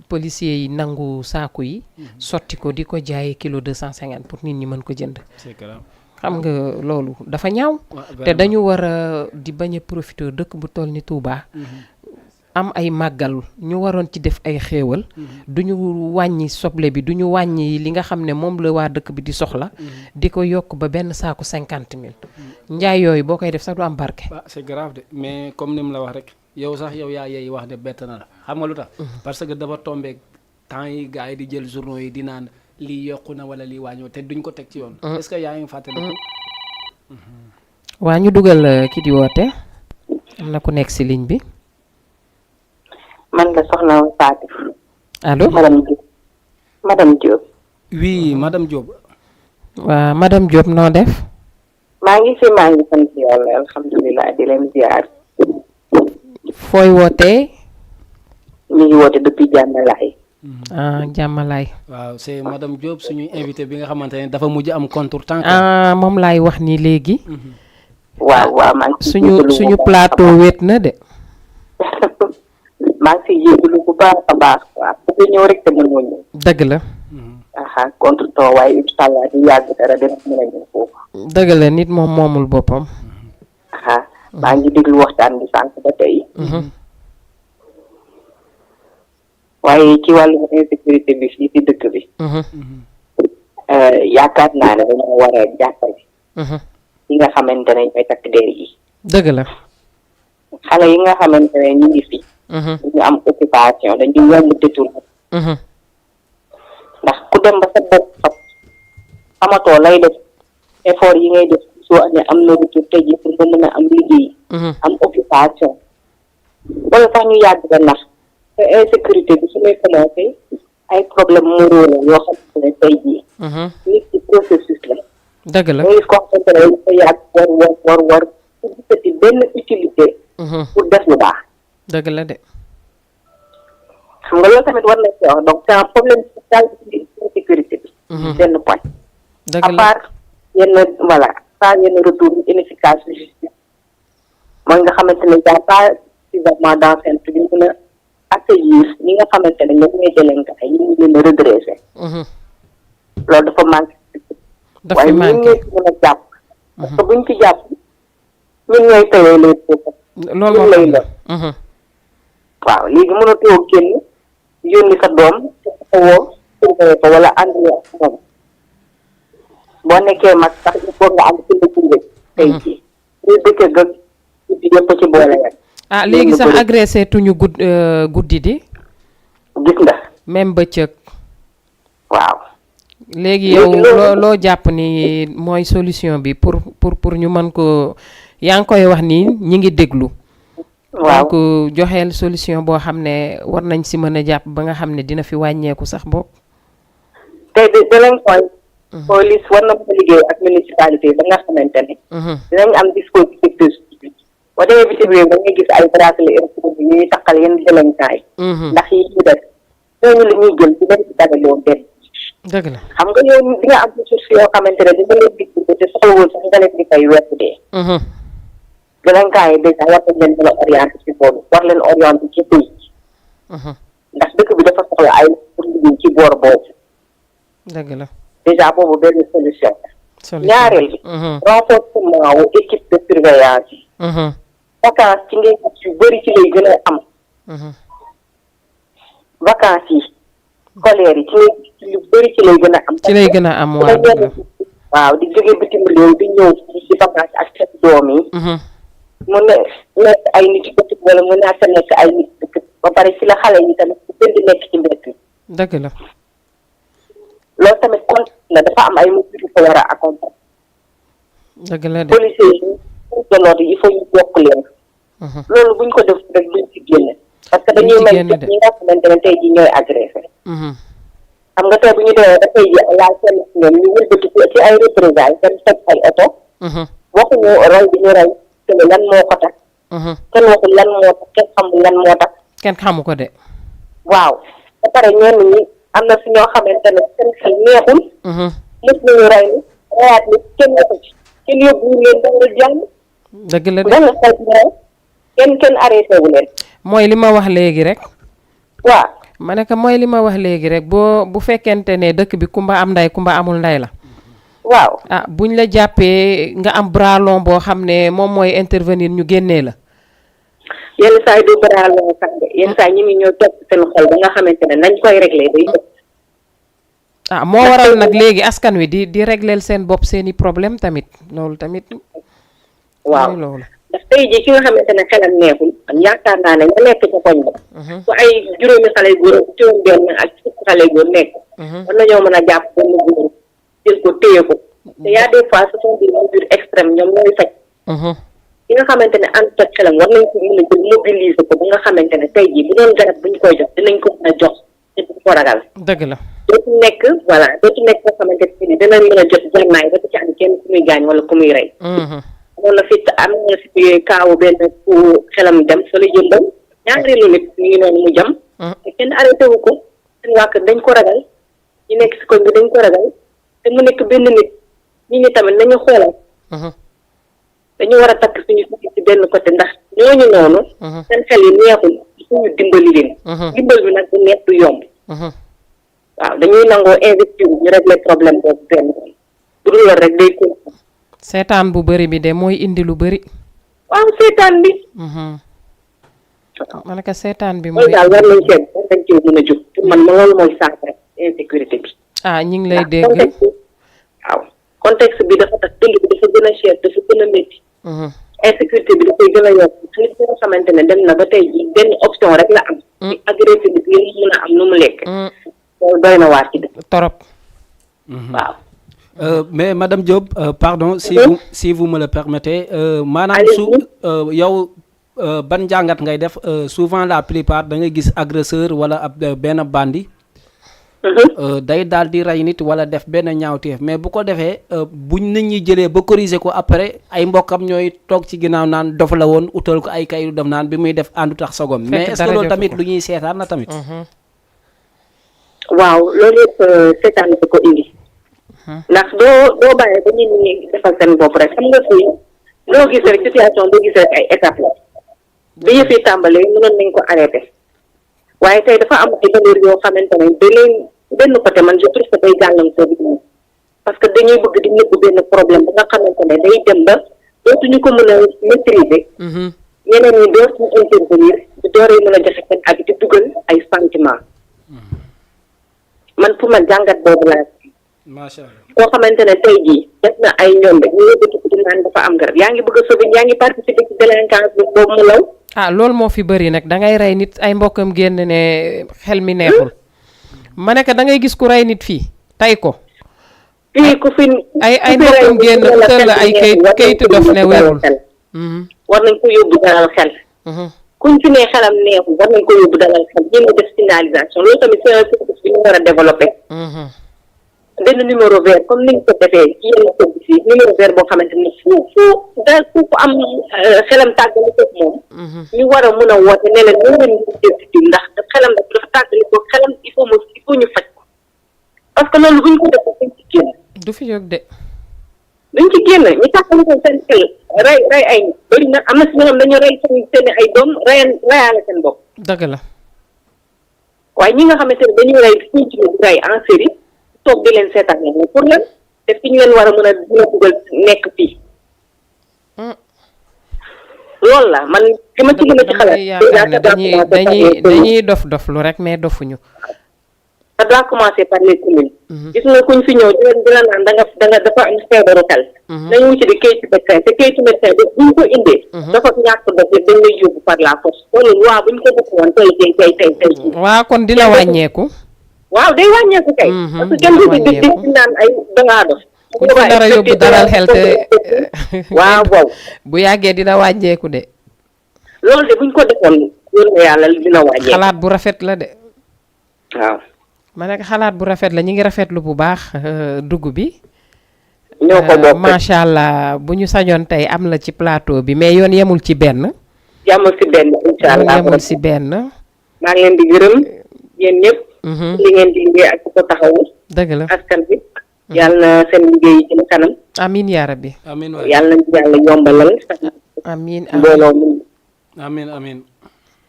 policiers yi nangu saaku yi sotti ko di ko jaayee kilo 250 pour nit ñi mën ko jënd. c'est grave. xam nga loolu dafa ñaaw. te dañu war a di bañ a profiter dëkk bu toll ni Touba. am ay màggal ñu waroon ci def ay xéewal. duñu wàññi soble bi duñu wàññi li nga xam ne moom la waa dëkk bi di soxla. di ko yokk ba benn saaku 50 000. njaay yooyu boo koy def sax du am barke. c'est grave de mais comme ni mu la wax rek. yow sax yow yaa yeey wax de bett na la xam nga lu tax parce que dafa tombeek temps yi gars yi di jël journaux yi di naan lii yokku na wala lii wàññoo te duñ ko teg ci yoon est-ce que yaa ngi fàttaliku waa ñu dugal ki di woote am na ku nekk si ligne bi man la soxna Fatou. allo madame Diop. oui madame Diop. waa madame Diop noo def. maa ngi sant yàlla alhamdulilah di leen ziar. fooy wootee. ñu ngi woote depuis Jàmmalaay. Jàmmalaay. waaw c'est madame Diop suñuy invité bi nga xamante ne dafa mujj am contretemps. moom laay wax ni léegi. waaw maa ngi suñu plateau wéet na de. maa ngi siy jégalu bu baax a baax. waaw bu ko ñëw rek te mënoo ñëw. dëgg la. contretemps waaye incha allah di yàgg dara dina mën a ñëw foofu. dëgg la nit moom moomul boppam. maa ngi déglu waxtaan bi sànq ba tey. waaye ci wàllum insécurité bi fii ci dëkk bi. yaakaar naa ne dañoo war a jàppale. yi nga xamante ne ñooy takk der yi. dëgg la. xale yi nga xamante ne ñu ngi fi. duñu am occupation dañuy yomb détourné. ndax ku dem ba sa bopp fab amatoo lay def effort yi ngay def soo amee am na retour tey jii pour nga mën a am liggéey. am occupation. wala sax ñu yàgg ba nax te insécurité bi su may commencé ay problème moraux la yoo xamante ne tey jii. nit ci processus la. dëgg la muy ko xamante ne dafa yàgg war pour gisati benn utilité. pour def lu baax. dëgg la de. xam nga loolu tamit war nañ ci wax donc c'est un problème social ci insécurité bi. benn point. dëgg à la part yenn voilà pas yenn retour inefficace de justice mooy nga xamante ne y a pas suffisamment d'enceinte bi mën a accueillir ñi nga xamante ne ñoom ñooy délinquants yi ñu leen a redresser. loolu dafa manqué. dafa waaye manqué ñun ñoo ci mën a jàpp. parce que buñ ci jàpp ñun ñooy tawee les foofu. loolu ñun lay moom la. waaw léegi mënatoo génn yónni sa doom te ko woo surveiller ko wala ànd ak moom boo nekkee mag sax il faut nga am ci la gunge tey jii ñu dëkk ga guddi yëpp ci boole rek léegi sax agressé tuñu guddi di gis nga même bëccëg. waaw léegi yow loo jàpp ni mooy solution bi pour ñu mën ko yaa ngi koy wax ni ñi ngi déglu. waaw donc joxeel solution boo xam ne war nañ si mën a jàpp ba nga xam ne dina fi wàññeeku sax boog. tey délinquant police war na ko liggéey ak municipalité ba nga xamante ne dinañ am dispositif de suivi boo demee bitim réew da ngay gis ay bracelet électronique ñuy takkal yenn délinquant yi ndax yi ñu def ñooñu la ñuy jël di leen ci dagaloo benn dëgg la xam nga yow di nga am ressource yoo xamante ne dina leen dig te soxlawul sax nga leen di fay weer bu dee. délinquants yi dèjà war nañ leen mën a orienté ci boobu war leen orienté ci bëy. ndax dëkk bi dafa soxla ay pour liggéey ci boor boobu. dëgg la. dèjà boobu benn solution. ñaareel bi. renforcement wu équipe de surveillance yi. vacances ci ngay gis yu bëri ci lay gën a am. vacances yi scolaires yi ci ngay gis lu bëri ci lay gën a am. ci lay gën a am waaw di jóge bitim réew di ñëw ci vacances ak seen doom yi. mu nekk ay nit yu dëkk wala mu nekk ay nit dëkk ba pare ci la xale yi tamit bu gën di nekk ci mbedd mi. dëgg la. loolu tamit compte la dafa am ay mesures yu ko war a accompagner. dëgg la de policiers yi de il faut ñu bokk leen. loolu buñ ko def rek duñ ci génne. parce que dañuy may ñi nga xamante ne tey jii ñooy agressé. xam nga tey bu ñu demee ba tey jii laal seen ñoom ñu wëlbati ci ay représailles dem teg ay oto. waxuñu rey bi ñu rey te lan moo ko tax. kenn waxul lan moo tax kenn xamul lan moo tax. kenn xamu ko de. waaw ba pare ñenn ñi am na si ñoo xamante ne seen xel neexul. mës nañu rey ni rayaat ni kenn waxu ci kenn yóbbuwul leen dangul jàmm. dëgg la de danga xel kenn arrêté wu leen. mooy li ma wax léegi rek. waaw ma ne ko mooy li ma wax léegi rek bu fekkente ne dëkk bi kumba am nday kumba amul nday la. waaw ah buñ la jàppee nga am bras long boo xam ne moom mooy intervenir ñu génnee la. yenn saa yi du bras long sax de yenn saa ñi ngi ñëw topp seen xol ba nga xamante ne nañ koy réglé day ëpp. ah moo waral nag léegi askan wi di régleel seen bopp seeni problème tamit loolu tamit. waaw loolu. ndax tey jii ki nga xamante ne xelam neexul am yaakaar naa ne nga nekk ca koñ ba. su ay juróomi xale góor juróom benn ak fukki xale góor nekk. war nañoo mën a jàpp benn góor jël ko téye ko. te y a des fois ce sont des mesures extrêmes ñoom ñooy faj. ki nga xamante ne ànd ak xelam war nañ ko mën a jël mobiliser ko ba nga xamante ne tey jii bu doon garab bu ñu koy jox dinañ ko mën a jox te du ko ragal. dëgg la. dootu nekk voilà dootu nekk koo xamante ne dinañ mën a jot jarnaay ba ci am kenn ku muy gaañ wala ku muy rey. amoon na fi kaawu benn ku xelam dem fa la jëmbal ñaareelu nit ñu ngi noonu mu jam. te kenn arrêté wu ko seen waa kër dañ ko ragal ñu nekk si koñ bi dañ ko ragal te mu nekk benn nit ñi tamit nañu xoolal. dañu war a takk suñu ci benn côté ndax ñooñu noonu. seen xel yi neexul suñu dimbali leen. dimbal bi nag bu neex du yomb. waaw dañuy nangoo investir ñu régler problème boobu benn bu dul loolu rek day ko. seetaan bu bëri bi de mooy indi lu bëri. waaw seetaan bi. ma ne ko seetaan bi. mooy daal war nañ seet war nañ cee mën a jóg pour man ma loolu mooy saafara insécurité bi. ah ñu ngi lay dégg. waaw contexte bi dafa tax dund bi dafa gën a cher dafa gën a métti. insécurité bi dafay gën a yokk nit ki nga xamante ne dem na ba tey jii benn option rek la am. ci agressé bi li mu mën a am nu mu lekk. loolu doy na waar ci dëkk. torop. waaw. mais madame Diop pardon si vous me le permettez maanaam yow ban jàngat ngay def souvent la plupart da ngay gis agresseur wala ab benn bandi day daal di rey nit wala def benn ñaawteef mais bu ko defee buñ nit ñi jëlee ba corriger ko après ay mbokkam ñooy toog ci ginnaaw naan dof la woon utal ko ay kayitu def naan bi muy def àndu tax sagom mais est-ce que loolu tamit lu ñuy seetaan na tamit waaw loolu yëpp seetaan ko indi ndax doo bàyyi ba nit ñi defal seen bopp rek xam nga fii loo gis rek situation boo gis rek ay étape la bi yëf yi tàmbalee mënoon nañ ko arrêté waaye tey dafa am ay valeur yoo xamante ne da leen benn côté man je trouve que day gàllankoor bi parce que dañuy bëgg di nëbb benn problème ba nga xamante ne day dem ba dootuñu ko mën a maîtriser ñeneen ñi dootuñu intervenir di dooree mën a joxe seen ak di dugal ay sentiment man pour man jàngat boobu laa macha allah koo xamante ne tey jii def na ay ñoom rek ñu yëkkati ko di naan dafa am garab yaa ngi bëgg a sauver yaa ngi participer ci délinquance bi boobu mu law. ah loolu moo fi bëri nag da ngay rey nit ay mbokkam génn ne xel mi neexul. ma ne ko da ngay gis ku rey nit fii tay ko. fii ku fi ay mbokkam génn tëll la ay kayitu dof ne wérul. war nañ ko yóbbu dalal xel. kuñ fi ne xelam neexul war nañ ko yóbbu dalal xel ñu ngi def signalisation loolu tamit c'est un service bi ñu war a développer. benn numéro vert comme ni nga ko defee ci yenn service yi numéro vert boo xamante ne fu am xelam tàggali ko moom. ñu war a mën a woote ne leen ñu leen ñu ndax xelam dafa tàggali ko xelam il faut ñu faj ko parce que loolu bu ñu ko defee dañ ci génn. du fi jóg de. duñ ci génn ñu tàqali ko seen xel rey ay bëri na am na si ñoo xam dañu rey seen ay doom reyaale seen bopp. dëgg la. waaye ñi nga xamante ne dañuy rey suñ ci rey en série toog di leen seetaan ne pour lan te fi ñu leen war a mën a dugal nekk fii. loolu la man li ma ci gën a ci xalaat. dañuy dof lu rek mais dofuñu. ça doit commencer par les communes. gis nga kuñ fi ñëw dina naan da nga dafa am feebaru xel. nañ wuti di kayitu médecin te kayitu médecin bi buñ ko indee. dafa ñàkk dof yëpp dañ lay yóbbu par la force. loolu loi buñ ko def woon tey. waaw kon dina wàññeeku. waaw day wàññeeku kay. parce que kenn du di naan ay dangaa dof. ku ci dara yóbbu dalal xel te. waaw boobu. bu yàggee dina wàññeeku de. loolu de buñ ko defoon wóor na yàlla dina wàññeeku. xalaat bu rafet la de. waaw. ma ne xalaat bu rafet la ñu ngi rafetlu bu baax dugg bi. ñoo ko bokk macha allah bu ñu sañoon tey am la ci plateau bi mais yoon yemul ci benn. yemul ci benn incha allah yemul ci benn. maa ngi leen di gërëm yéen ñëpp. li ngeen di liggéey ak ko taxawu. dëgg la askan bi. yàlla na seen liggéey jëm kanam. amiin yaa rabbi. amiin waay yàlla na yàlla yombalal. amiin mbooloo mi. amiin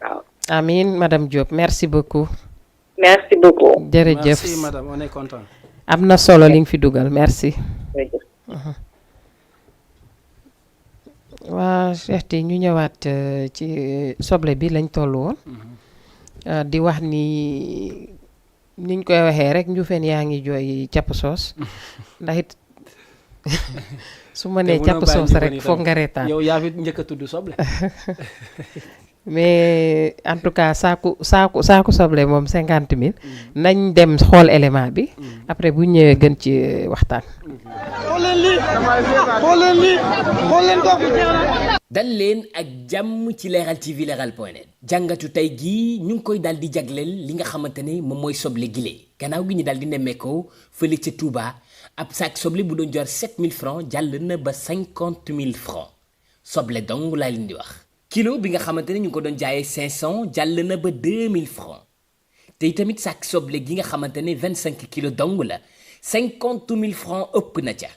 waaw. amiin madame Diop merci beaucoup. merci beaucoup. jërëjëf merci madame on est content. am na solo li nga fi dugal merci. waa Cheikh Ty ñu ñëwaat ci soble bi lañ toll woon. di wax ni niñ koy waxee rek Ndioufène yaa ngi jooy capp soos ndax it su ma nee capp soos rek foog nga reetaan. yow yaa fi njëkk a tudd soble. mais en tout cas saaku soble moom 50 000 nañ dem xool élément bi après bu ñëwee gën ci waxtaan. xool leen ko. dal leen ak jàmm ci Leral TV leral.net jàngatu tey jii ñu ngi koy daal di jagleel li nga xamante ne moom mooy soble gile gannaaw gi ñu daal di nemmeekoo fële ca Touba ab saak soble bu doon jar 7000 francs jàll na ba 50 000 francs soble dong laa leen di wax. kilo bi nga xamante ne ñu ngi ko doon jaayee 500 jàll na ba 2000 francs te tamit sac soble gi nga xamante ne 25 kilos dong la 50 000 francs ëpp na ca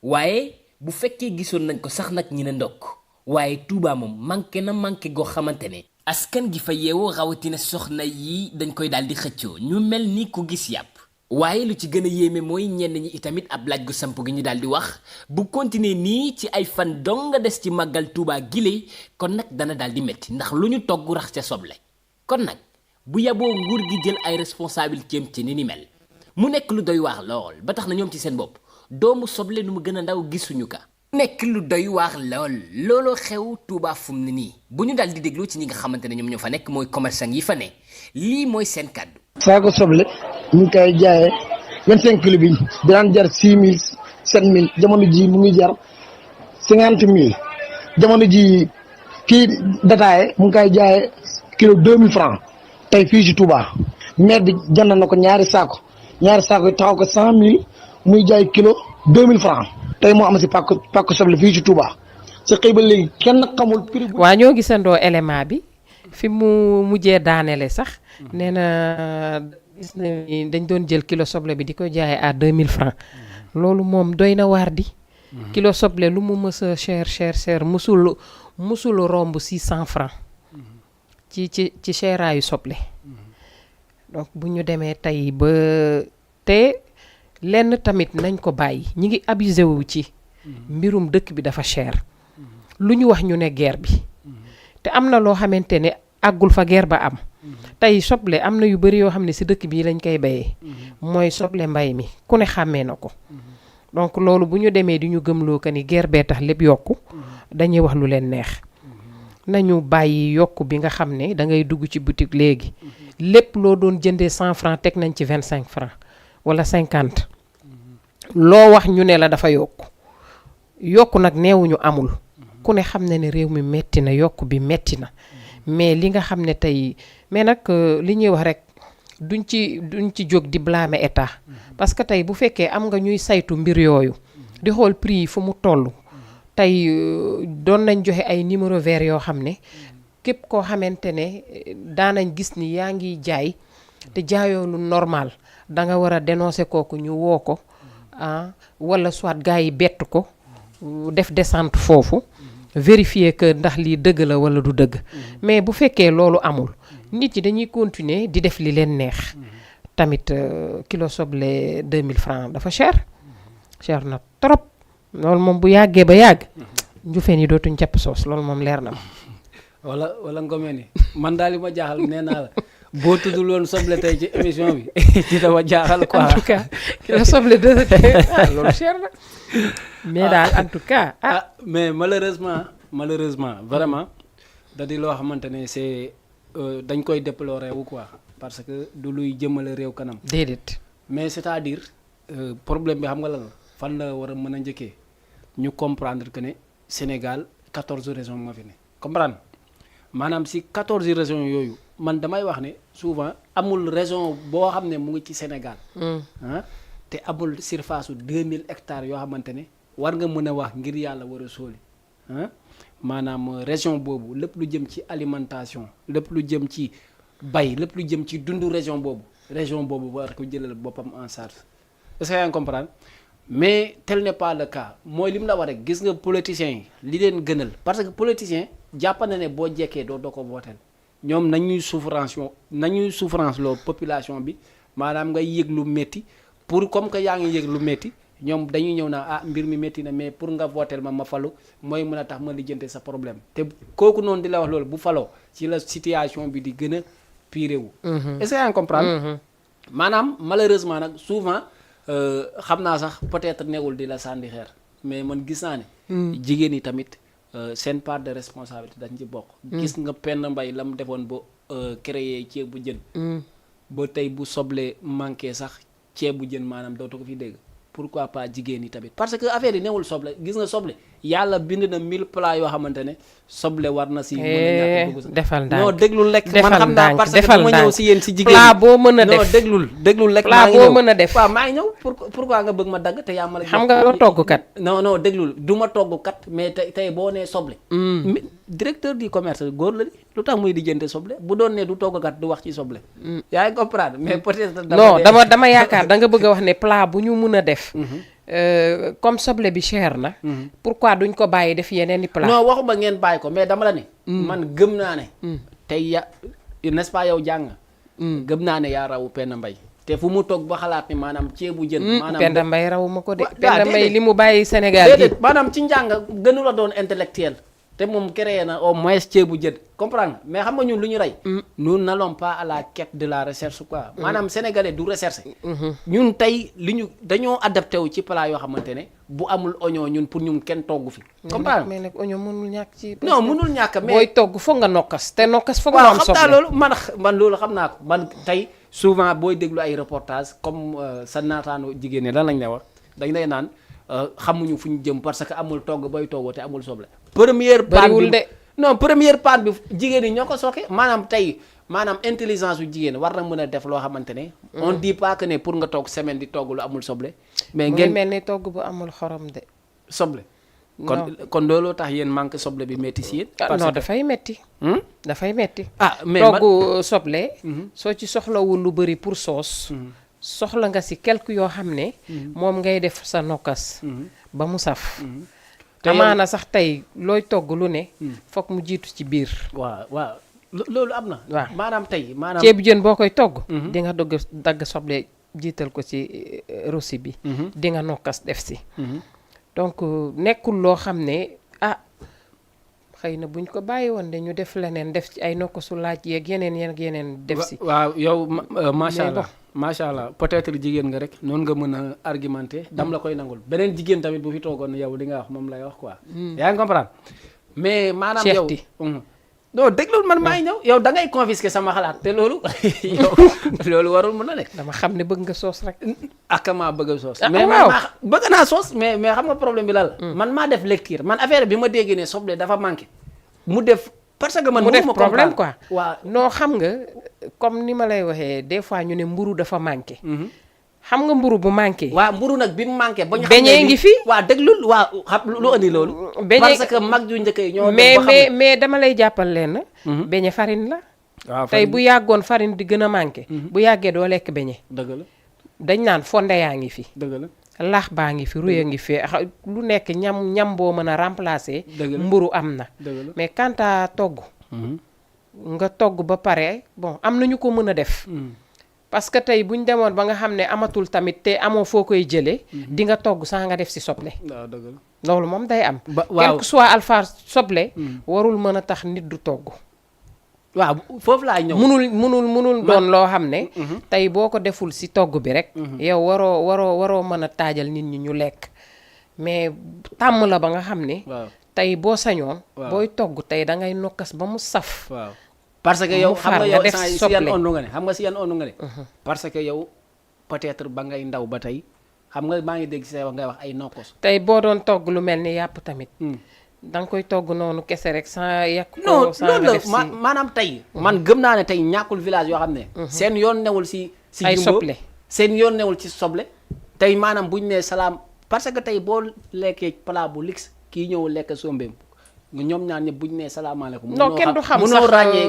waaye bu fekkee gisoon nañ ko sax nag ñi ne ndokk waaye Touba moom manqué goo xamante ne askan gi fa yeewoo rawatina soxna yi dañ koy daal di xëccoo ñu mel ni ku gis yàpp waaye lu ci gën a yéeme mooy ñenn ñi itamit ab laaj gu samp gi ñu daal di wax bu continuer nii ci ay fan dong nga des ci màggal Touba gile kon nag dana daal di métti ndax lu ñu togg rax ca soble kon nag bu yaboo nguur gi jël ay responsabilité ci ni mel mu nekk lu doy waar lool ba tax na ñoom ci seen bopp doomu soble nu mu gën a ndaw gisuñu ka nekk lu doy waar lool looloo xew Touba fu mu ne nii bu ñu daal di déglu ci ñi nga xamante ne ñoom ñoo fa nekk mooy commerçant yi fa ne lii mooy seen kàddu. saako soble ñu ngi koy jaayee 25 kilos bi daan jar 6000 7000 jamono ji mu ngi jar 50000 jamono ji kii dataaye mu ngi koy jaayee kilo 2000 francs tey fii ci Touba maire bi jënd na ko ñaari saako yi taxaw ko 100000 muy jaay kilo 2000 francs tey moo am si pàkk soble fii ci Touba sa xëy ba léegi kenn xamul prix bu. waa ñoo gisandoo élément bi fi mu mujjee daanele sax nee na gis na dañ doon jël kilo soble bi di ko jaayee à 2000 francs loolu moom doy na waar di. kilo soble lu mu mës a cher musul romb 600 francs ci seeraayu soble donc bu ñu demee tey ba te lenn tamit nañ ko bàyyi ñi ngi abusé wu ci mbirum dëkk bi dafa cher lu ñu wax ñu ne guerre bi te am na loo xamante ne àggul fa guerre ba am tey soble am na yu bari yoo xam ne si dëkk bi lañ koy bayee mooy soble mbay mi ku ne xàmmee na ko donc loolu bu ñu demee di ñu gëmloo que ni guerre bee tax lépp yokku dañuy wax lu leen neex nañu bàyyi yokku bi nga xam ne da ngay dugg ci boutique léegi lépp loo doon jëndee 100 francs teg nañ ci 25 francs wala 50 loo wax ñu ne la dafa yokku nag neewuñu amul ku ne xam ne ne réew mi metti na yokku bi metti na mais li nga xam ne tey mais nag li ñuy wax rek duñ ci jóg di blâmer état parce que tey bu fekkee am nga ñuy saytu mbir yooyu di xool prix yi fu mu toll tey doon nañ joxe ay numéro vert yoo xam ne képp koo xamante ne daanañ gis ni yaa ngi jaay te jaayoo lu normal da nga war a dénoncer kooku ñu woo ko wala soit gars yi bett ko def descente foofu vérifier que ndax lii dëgg la wala du dëgg mais bu fekkee loolu amul nit yi dañuy continuer di def li leen neex tamit kilo soble 2000 francs dafa cher na trop loolu moom bu yàggee ba yàgg njufeen yi dootuñ capp soos loolu moom leer na ma wala ngomeen yi man daal li ma jaaxal nee naa la boo tuddul woon soble tey ci émission bi ci dama jaaxal quoi. en tout cas kilo soble loolu cher na mais daal en tout cas mais malheureusement vraiment da di loo xamante ne c'est dañ koy déplorer wu quoi parce que du luy jëmale réew kanam. déedéet. mais c'est-à-dire problème bi xam nga lan la fan la war a mën a njëkkee ñu comprendre que ne Sénégal 14 régions moo fi ne comprendre maanaam si 14 régions yooyu man damay wax ne souvent amul région boo xam ne mu ngi ci Sénégal. te amul surface su 2000 hectares yoo xamante ne war nga mën a wax ngir yàlla war a sóoli maanaam région boobu lépp lu jëm ci alimentation lépp lu jëm ci bay lépp lu jëm ci dundu région boobu war ko jëlal boppam en charge est-ce que yaa ngi comprendre mais tel n'est pas le cas mooy li mu la wax rek gis nga politiciens yi li leen gënal parce que politicien jàpp na ne boo jekkee doo ko vooteel ñoom nañuy souffrance loo population bi maanaam ngay yëg lu métti pour comme que yaa ngi yëg lu métti ñoom dañuy ñëw naa mbir mi métti na mais pour nga vooteel ma falu mooy mën a tax ma lijjante sa problème te kooku noonu di la wax loolu bu faloo ci la situation bi di gën a pire wu est-ce que yaa ngi comprendre maanaam malheureusement nag souvent xam naa sax peut-être newul di la sànni xeer mais man gis naa ne jigéen ñi tamit seen part de responsabilité dañ ci bokk gis nga Penda Mbaye la mu defoon ba créer ceebu jën ba tey bu soble manqué sax ceebu jën maanaam dootu ko fi dégg pourquoi pas jigéen ñi tamit parce que affaire yi newul soble gis nga soble yàlla bind na 1000 plats yoo xamante ne soble war na si mën a ñàkk dugg sax defal ndànk non déglul lekk man xam naa parce que dama ñëw si yéen si jigéen plat boo mën a def non déglul lekk plat boo mën a def waaw maa ngi ñëw pourquoi nga bëgg ma dagg te yaa ma la xam nga doo togg kat non déglul du ma togg kat mais tey boo nee soble directeur du commerce góor la di lu tax muy di jënte soble bu doon ne du togg kat du wax ci soble yaa ngi comprendre mais peut-être non dama yaakaar da nga bëgg a wax ne plat bu ñu mën a def comme soble bi cher na pourquoi duñ ko bàyyi def yeneen i plat non waxuma ngeen bàyyi ko mais dama la ne man gëm naa ne tey n'est-ce pas yow jàng gëm naa ne yaa rawu Penda Mbaye te fu mu toog ba xalaat ni maanaam ceebu jën maanaam Penda Mbaye rawu ma ko de Penda Mbaye li mu bàyyi Sénégal gi maanaam ci njàng gënu la doon intellectuel te moom créé na au moins ceebu jën comprendre mais xam nga ñun lu ñu rey nous n'allons pas à la quête de la recherche quoi maanaam sénégalais du recherche ñun tey li ñu dañoo adapté wu ci plat yoo xamante ne bu amul oignon ñun pour ñun kenn togg fi comprendre mais nag oignon mënul ñàkk ci non mënul ñàkk mais booy togg foog nga nokkas te nokkas foog nga am soble xam naa loolu man loolu xam naa ko man tey souvent booy déglu ay reportage comme sa naataanu jigéen ñi lan lañ lay wax dañ lay naan xamuñu fu ñu jëm parce que amul togg bay toggoo te amul soble première panne bi jigéen ñi ñoo ko sooke maanaam tey maanaam intelligence yu jigéen war na mën a def loo xamante ne on dit pas que ne pour nga toog semaine di togg lu amul soble mais ngeen mel ni togg bu amul xorom de soble kon looloo tax yéen manque soble bi métti si yéen non dafay metti dafay metti mais togg soble soo ci soxlawul lu bëri pour soos soxla nga si quelque yoo xam ne moom ngay def sa nokkas ba mu saf amaana sax tey looy togg lu ne foog mu jiitu ci biir waaw loolu am na waaw maanaam tey maanaam ceebu jën boo koy togg di nga dagg soble jiital ko ci rosi bi di nga nokkas def si donc nekkul loo xam ne xëy na buñ ko bàyyi woon de ñu def leneen def ci ay nokkasu laaj yeeg yeneen def si waaw yow macha allah peut-être jigéen nga rek noonu nga mën a argumenter dam la koy nangul beneen jigéen tamit bu fi toogoon yow li nga wax moom lay wax quoi yaa ngi comprendre mais maanaam yow non déglul man maa ngi ñëw yow da ngay confisquer sama xalaat te loolu yow loolu warul mën a nekk dama xam ne bëgg nga soos rek maa bëgg a soos mais bëgg naa soos mais xam nga problème bi la man maa def lecture man affaire bi ma dégg ne soble dafa manqué mu def parce que man mu def problème quoi waaw non xam nga comme ni ma lay waxee des fois ñu ne mburu dafa manqué xam nga mburu bu manqué waaw mburu nag bi mu manqué ba ñu xam beñee ngi fi waaw déglul waaw xam lu andi loolu parce que mag ju njëkk yi ñoo mais dama lay jàppal leen beñe farine la waaw tey bu yàggoon farine di gën a manqué bu yàggee doo lekk beñe dëgg la dañ naan fonde yaa ngi fi dëgg la laax baa ngi fi ruya ngi fi lu nekk ñam boo mën a remplacer Dëgg la. mburu am na dëgg la. mais quant à togg nga togg ba pare bon am na ñu ko mën a def parce que tey bu ñu demoon ba nga xam ne amatul tamit te amoo foo koy jëlee di nga togg saa nga def si soble waaw dëgg la. loolu moom day am waaw quel que soit alpha soble warul mën a tax nit du togg waaw foofu laa ñëw. munul doon loo xam ne tey boo ko deful si togg bi rek yow waroo mën a taajal nit ñi ñu lekk mais tàmm la ba nga xam ne waaw tey boo sañoon waaw. booy togg tey da ngay nokkas ba mu saf waaw parce que yow mu xam far nga nga yow def si soble. yan ondu nga ne xam nga si yan ondu nga ne parce que yow peut-être ba ngay ndaw ba tey xam nga maa ngi dégg si say wax ngay wax ay nokkos. tey boo doon togg lu mel ni yàpp tamit da nga koy togg noonu kese rek sans yàq ko non sans loolu nga la def si maanaam tey man gëm naa ne tey ñàkkul village yoo xam ne seen yoon newul si ay jumbo soble. seen yoon newul ci soble tey maanaam buñ ne salaam parce que tey boo lekkee plat bu lix kii ñëw lekk sombeem ñoom ñaar ñëpp buñ ne salaamaaleykum non kenn du xam mënoo sax ràññee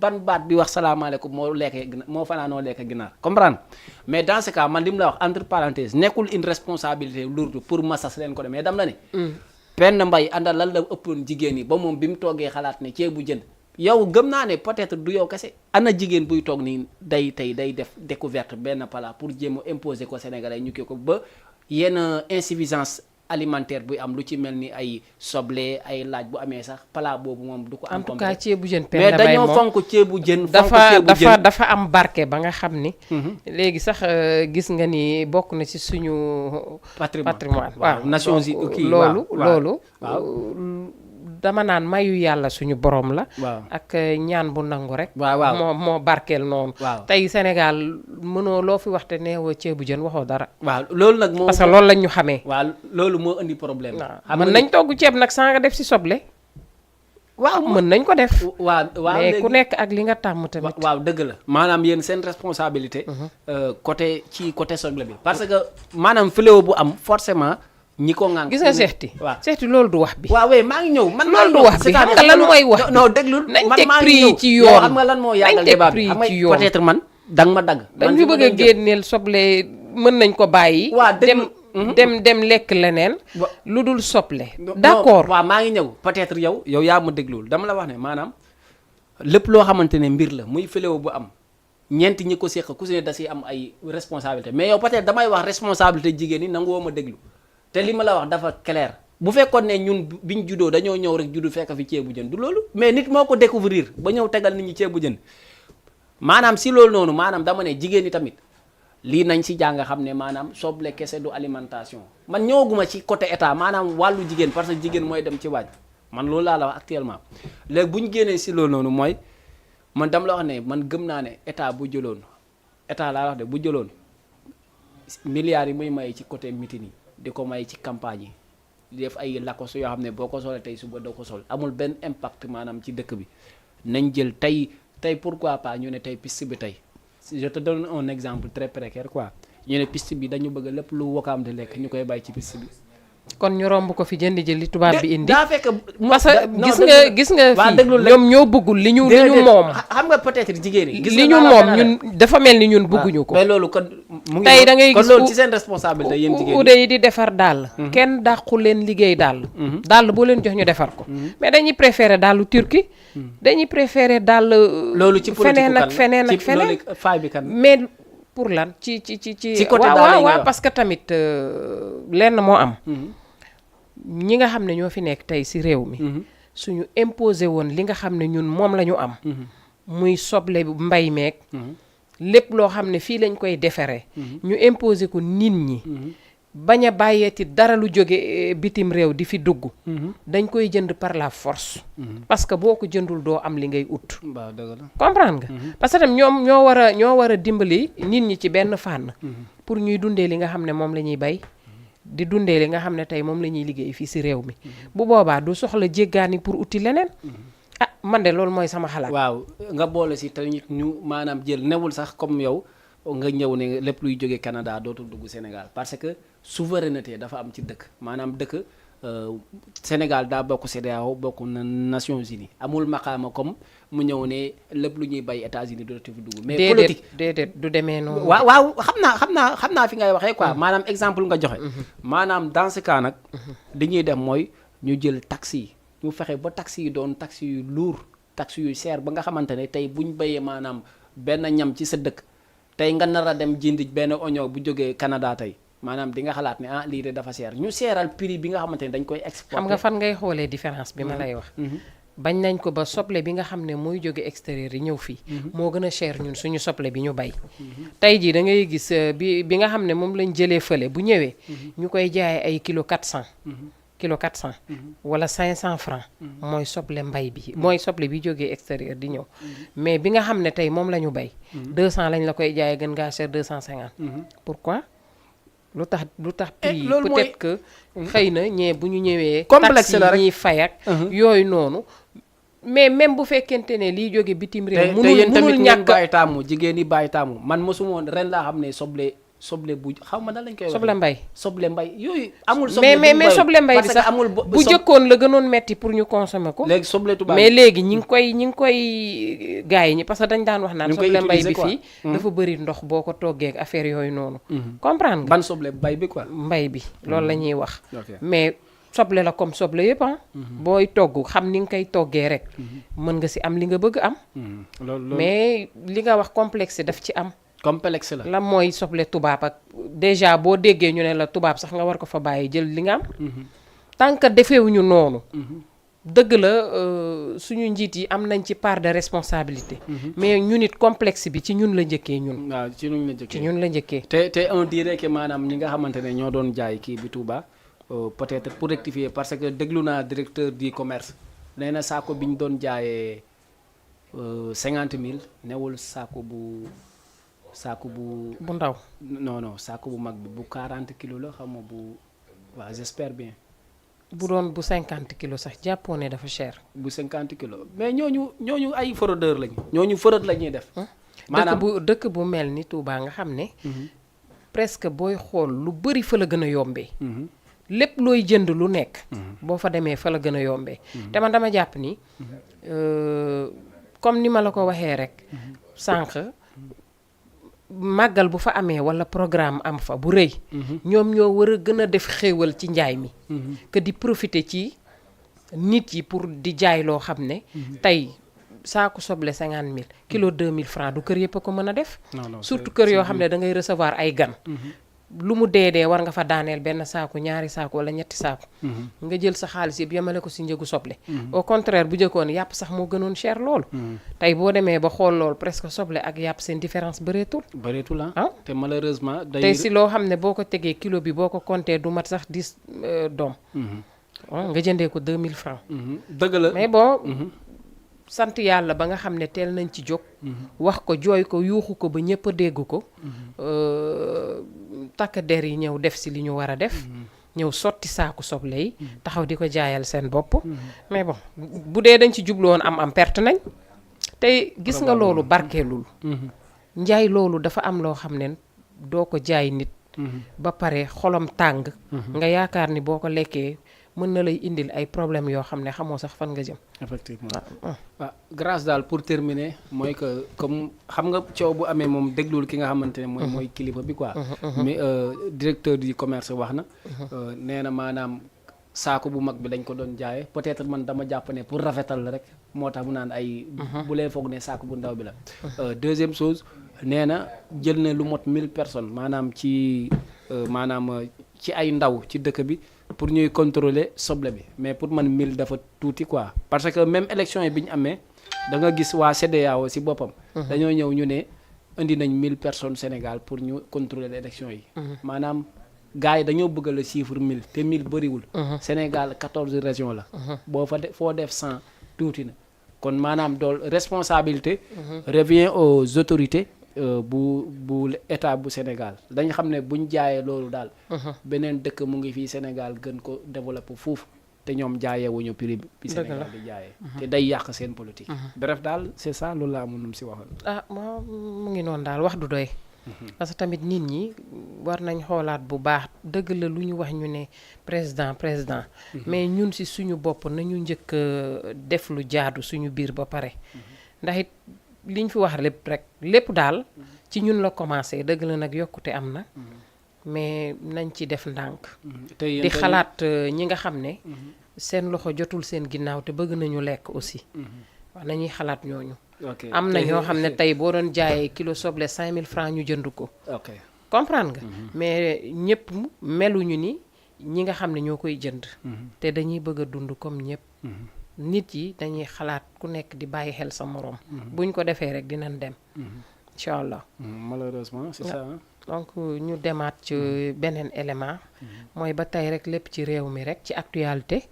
ban baat bi wax salaamaaleykum moo lekkee moo fanaanoo lekk ginaar comprendre mais dans ce cas man li mu la wax entre parenthèses nekkul une responsabilité lourde pour masas leen ko de mais dam la ne Penda Mbaye àndal lan la ëppoon jigéen yi ba moom bi mu toogee xalaat ne ceebu jën yow gëm naa ne peut-être du yow kese ana jigéen buy toog nii day def découverte benn plat pour jéem a imposer ko Sénégalais ñu kii ko ba yenn insuffisance alimentaire buy am lu ci mel ni ay soble ay laaj bu amee sax plat boobu moom du ko am en tout cas ceebu jën mais Penda Mbaye dañoo moom fonk ceebu jën fonk ceebu jën dafa am barke ba nga xam ni léegi sax gis nga ni bokk na ci suñu patrimoine waaw Nations Unies donc kii loolu waaw dama naan mayu yàlla suñu borom la waaw ak ñaan bu nangu rek waaw moo barkeel noonu waaw tey Sénégal mënoo loo fi waxte neewa ceebu jën waxoo dara waaw loolu nag moo parce que loolu lañ ñu xamee waaw loolu moo indi problème waaw mën nañ togg ceeb nag saa nga def si soble waaw mën nañ ko def waaw mais ku nekk ak li nga tàmm tamit waaw dëgg la maanaam yéen seen responsabilité côté soble bi parce que maanaam fléau bu am forcément ñi ko ŋànk gis nga seexti waaw seexti loolu du wax bi waaw oui maa ngi ñëw man loolu du wax bi xam nga lan mooy wax non déglul nañ man teg maa ngi prix ñëw ci yoon xam nga lan moo yàggal nañ teg débat bi prix xam nga ci yoon peut-être man danga ma dagg dañ fi bëgg a génneel soble mën nañ ko bàyyi waaw dem lekk leneen lu dul soble d'accord waaw maa ngi ñëw peut-être yow yaa ma déglul dama la wax ne maanaam lépp loo xamante ne mbir la muy fléau bu am ñeenti ñi ko séq ku si ne da si am ay responsabilité mais yow peut-être damay wax responsabilité jigéen ñi nangu woo ma déglu te li ma la wax dafa clair bu fekkoon ne ñun biñ juddoo dañoo ñëw rek juddu fekk fi ceebu jën du loolu mais nit moo ko découvrir ba ñëw tegal nit ñi ceebu jën maanaam si loolu noonu maanaam dama ne jigéen ñi tamit lii nañ si jàng xam ne maanaam soble kese du alimentation man ñëwaguma ci côté état maanaam wàllu jigéen parce que jigéen mooy dem ci waaj man loolu laa la wax actuellement léegi bu ñu génnee si loolu noonu mooy man dama la wax ne man gëm naa ne état bu jëloon état laa wax de bu jëloon milliards yi muy may ci côté meeting yi di ko may ci campagne yi di def ay lakos yoo xam ne boo ko solee tey suba doo ko sol amul benn impact maanaam ci dëkk bi nañ jël tey pourquoi pas ñu ne tey piste bi tey je te donne un exemple très précaire quoi ñu ne piste bi dañu bëgg lépp lu Wakaam di lekk ñu koy bàyyi ci piste bi. kon ñu romb ko fi jënd ji li tubaab bi indi. daa fekk parce que gis nga fii ñoom ñoo bëggul li ñu moom. xam nga peut-être jigéen yi. li ñu moom ñun dafa mel ni ñun bëgguñu ko. mais loolu kon mu ngi tey da ngay gis kon loolu ci seen responsabilité yéen jigéen ude yi di defar dàll. kenn dàqu leen liggéey dàll. dàll boo leen jox ñu defar ko. mais dañuy préféré dàllu turki. dañuy préféré dàll. loolu ci feneen ak feneen ak feneen. loolu faay bi kan mais pour lan ci côté dàll waaw parce que tamit lenn moo am. ñi nga xam ne ñoo fi nekk tey ci réew mi suñu imposé woon li nga xam ne ñun moom la ñu am muy soble mbay meeg lépp loo xam ne fii lañ koy defaree ñu imposé ko nit ñi bañ a bàyyeeti dara lu jóge bitim réew di fi dugg dañ koy jënd par la force parce que boo ko jëndul doo am li ngay ut comprendre nga parce que tam ñoom ñoo war a dimbali nit ñi ci benn fànn pour ñuy dundee li nga xam ne moom la ñuy bay di dundee li nga xam ne tey moom la ñuy liggéey fii ci réew mi bu boobaa du soxla jéggaani pour uti leneen ah man de loolu mooy sama xalaat. waaw nga boole ci te ñu maanaam jël newul sax comme yow nga ñëw ne lépp luy jógee Canada dootul dugg Sénégal parce que souveraineté dafa am ci dëkk maanaam dëkk Sénégal daa bokk CEDEAO bokk na Nations Unies amul maqaama comme mu ñëw ne lépp lu ñuy bay États-Unis dootu fi dugg. mais politique déedéet du demee noonu. waaw xam naa fi ngay waxee quoi maanaam exemple nga joxe. maanaam dans ce cas nag. li ñuy def mooy ñu jël taxi yi ñu fexe ba taxi yi doon taxi yu lourd taxi yu cher ba nga xamante ne tey buñ béyee maanaam benn ñam ci sa dëkk tey nga nar a dem jëndi benn oignon bu jógee Canada tey. maanaam di nga xalaat ne lii de dafa seer ñu seeral prix bi nga xamante ne dañ koy exporter. xam nga fan ngay xoolee différence bi ma lay wax. bañ nañ ko ba soble bi nga xam ne mooy jóge extérieur yi ñëw fii. moo gën a cher ñun suñu soble bi ñu bay. tey jii da ngay gis bi nga xam ne moom lañ jëlee fële bu ñëwee. ñu koy jaayee ay kilo 400. kilo 400. wala 500 francs mooy soble mbay bi mooy soble bi jógee extérieur di ñëw. mais bi nga xam ne tey moom la ñu bay. 200 lañ la koy jaayee gën ngaa cher 250. pourquoi. lu tax prix peut-être que xëy na ñee bu ñu ñëwee complexe la rek ñuy fay ak yooyu noonu mais même bu fekkente ne liy jóge bitim réew munul ñàkk bàyyi taamu jigéen ñi bàyyi taamu man mosumoon ren laa xam ne soble bu xaw ma nan lañ koy wax soble mbay yooyu amul soble mais soble mbay bi sax amul bu jëkkoon la gënoon metti pour ñu consommer ko léegi soble tubaab mais léegi ñi ngi koy gars yi ñi parce que dañ daan wax naan soble mbay bi fii dafa bëri ndox boo ko toggee ak affaire yooyu noonu comprendre nga ban soble mbay bi quoi mbay bi loolu la ñuy wax mais soble la comme soble yëpp booy togg xam ni nga koy toggee rek mën nga si am li nga bëgg am mais li nga wax complexe daf ci am complexe la mooy soble tubaab ak déjà boo déggee ñu ne la tubaab sax nga war ko fa bàyyi jël li nga am tant que defeewuñu noonu dëgg la suñu njiit yi am nañ ci part de responsabilité mais ñun it complexe bi ci ñun la njëkkee ñun waaw ci ñun la njëkkee te on dirait que maanaam ñi nga xamante ne ñoo doon jaay kii bi Touba peut-être pour rectifier parce que déglu naa directeur du commerce nee na saako bi ñu doon jaayee 50 000 newul saako bu ndaw non saako bu mag bi bu 40 kilos la xam nga bu waaw j'espère bien bu doon bu 50 kilos sax jàppoo ne dafa cher bu 50 kilos mais ñooñu ay fraudeur lañu ñooñu fraude la ñuy def maanaam dëkk bu mel ni Touba nga xam ne presque booy xool lu bëri fa la gën a yombee lépp looy jënd lu nekk boo fa demee fa la gën a yombee te man dama jàpp ni comme ni ma la ko waxee rek sànq màggal bu fa amee wala programme am fa bu rëy ñoom ñoo war a gën a def xéewal ci njaay mi que di profiter ci nit yi pour di jaay loo xam ne tey saaku soble 50 000 kilo 2000 francs du kër yëpp a ko mën a def surtout kër yoo xam ne da ngay recevoir ay gan lu mu dee war nga fa daaneel benn saaku ñaari saaku wala ñetti saaku nga jël sa xaalis yëpp yemale ko si njëgu soble au contraire bu jëkkoon yàpp sax moo gënoon cher loolu tey boo demee ba xool loolu presque soble ak yàpp seen différence bëreetul te malheureusement tey si loo xam ne boo ko tegee kilo bi boo ko compté du mat sax 10 doom nga jëndee ko 2000 francs dëgg la mais bon sant yàlla ba nga xam ne teel nañ ci jóg wax ko jooy ko yuuxu ko ba ñëpp a dégg ko takk der yi ñëw def si li ñu war a def ñëw sotti saaku soble yi taxaw di ko jaayal seen bopp mais bon bu dee dañ ci jublu woon am perte nañ tey gis nga loolu barkeelul njaay loolu dafa am loo xam ne doo ko jaay nit ba pare xolam tàng nga yaakaar ni boo ko lekkee mën na lay indil ay problème yoo xam ne xamoo sax fan nga jëm effectivement waaw grâce daal pour terminer mooy que comme xam nga coow bu amee moom déglul ki nga xamante ne mooy kilifa bi quoi mais directeur du commerce wax na nee na maanaam saako bu mag bi dañ ko doon jaayee peut-être man dama jàpp ne pour rafetal la rek moo tax mu naan ay bu lee foog ne saako bu ndaw bi la deuxième chose nee na jël na lu mot 1000 personnes maanaam ci ay ndaw ci dëkk bi pour ñuy contrôler soble bi mais pour man 1000 dafa tuuti quoi parce que même élection yi bi ñu amee da nga gis waa CEDEAO si boppam dañoo ñëw ñu ne indi nañ 1000 personnes Sénégal pour ñu contrôler élection yi maanaam gars yi dañoo bëgg le chiffre 1000 te 1000 bëriwul Sénégal 14 régions la foo def 100 tuuti na kon maanaam dool responsabilité revient aux autorités bu état bu Sénégal dañ xam ne buñ jaayee loolu daal beneen dëkk mu ngi fii Sénégal gën ko développé foofu te ñoom jaayee wuñu prix bi Sénégal di jaayee te day yàq seen politique bref daal c'est ça loolu laa amoon nu mu si waxoon mu ngi noonu daal wax du doy parce que tamit nit ñi war nañ xoolaat bu baax dëgg la lu ñu wax ñu ne président mais ñun ci suñu bopp nañu njëkk def lu jaadu suñu biir ba pare ndax it liñ fi wax lépp daal ci ñun la commencé dëgg la nag yokkute am na mais nañ ci def ndànk di xalaat ñi nga xam ne seen loxo jotul seen ginnaaw te bëgg nañu lekk aussi wax nañuy xalaat ñooñu am na ñoo xam ne tey boo doon jaayee kilo soble 5000 francs ñu jënd ko comprendre nga mais ñëpp meluñu ni ñi nga xam ne ñoo koy jënd te dañuy bëgg a dund comme ñëpp nit yi dañuy xalaat ku nekk di bàyyi xel sa moroom buñ ko defee rek dinañ dem incha allah malheureusement c'est ça donc ñu demaat ci beneen élément mooy ba tey rek lépp ci réew mi rek ci actualité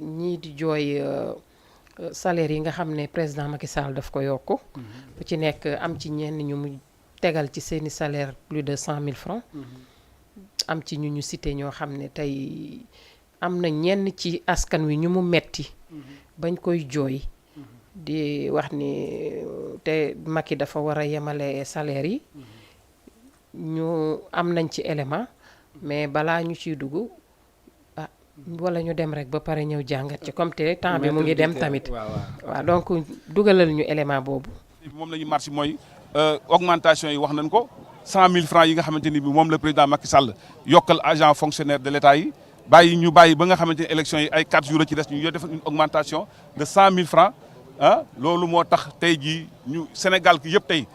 ñii di jooy salaire yi nga xam ne président Macky Sall daf ko yokk bu ci nekk am ci ñenn ñu mu tegal ci seeni salaire plus de 100 000 francs am ci ñu cité ñoo xam ne tey am na ñenn ci askan wi ñu mu metti bañ koy jooy di wax ni te Macky dafa war a yemale salaire yi ñu am nañ ci élément mais balaa ñu ciy dugg wala ñu dem rek ba pare ñëw jàngat ci comme te temps bi mu ngi dem tamit waaw donc dugalal ñu élément boobu moom la ñu marché mooy augmentation yi wax nañ ko 100 000 francs yi nga xamante ni bi moom le président Macky Sall yokkal agent fonctionnaire de l'État yi ñu bàyyi ba nga xamante ni élection yi ay 4 jours ci des ñu def une augmentation de 100 000 francs loolu moo tax tey jii ñu Sénégal ki yëpp tey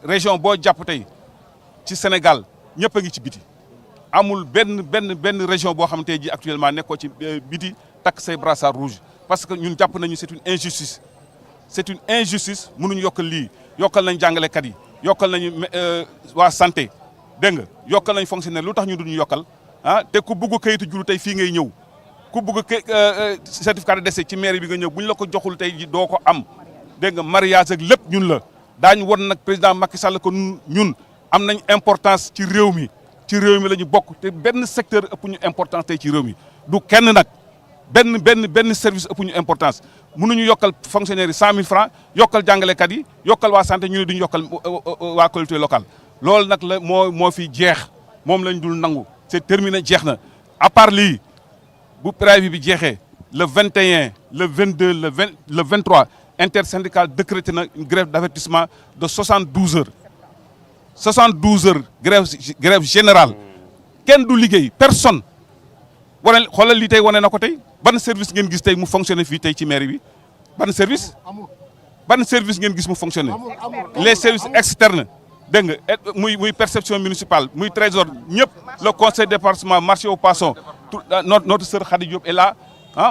région boo jàpp tey ci Sénégal ñëpp a ngi ci biti amul benn région boo xam tey jii actuellement nekkoo ci biti takk say brassard rouge parce que ñun jàpp nañu c'est une injustice mënuñu yokkal lii yokkal nañ jàngalekat yi yokkal nañu waa santé dégg nga yokkal nañ fonctionnaire lu tax ñu duñu yokkal te ku bugg kayitu juddu tey fii ngay ñëw ku bugg certificat de décès ci mairie bi nga ñëw bu ñu la ko joxul tey ji doo ko am dégg nga mariage ak lépp ñun la daañu won nag président Macky Sall ko ñun am nañ importance ci réew mi la ñu bokk te benn secteur ëpp ñu importance tey ci réew mi du kenn nag benn service ëpp ñu importance mënuñu yokkal fonctionnaire yi 100 000 francs yokkal jàngalekat yi yokkal waa santé ñu ne duñu yokkal waa collectivité locale loolu nag la moo fi jeex moom lañ dul nangu c'est terminé jeex na à part lii bu préavis bi jeexee le 21 le 22 le 23 intersyndical décrété na une grève d'avertissement de 72 heures 72 heures grève générale kenn du liggéey personne wane xoolal lii tey wane na ko tey ban service ngeen gis tey mu fonctionner fii tey ci mairie bi ban service ngeen gis mu fonctionner les services externes dégg nga muy perception municipale muy trésor ñëpp le conseil département marché aux poissons notre sœur Khady Diop est là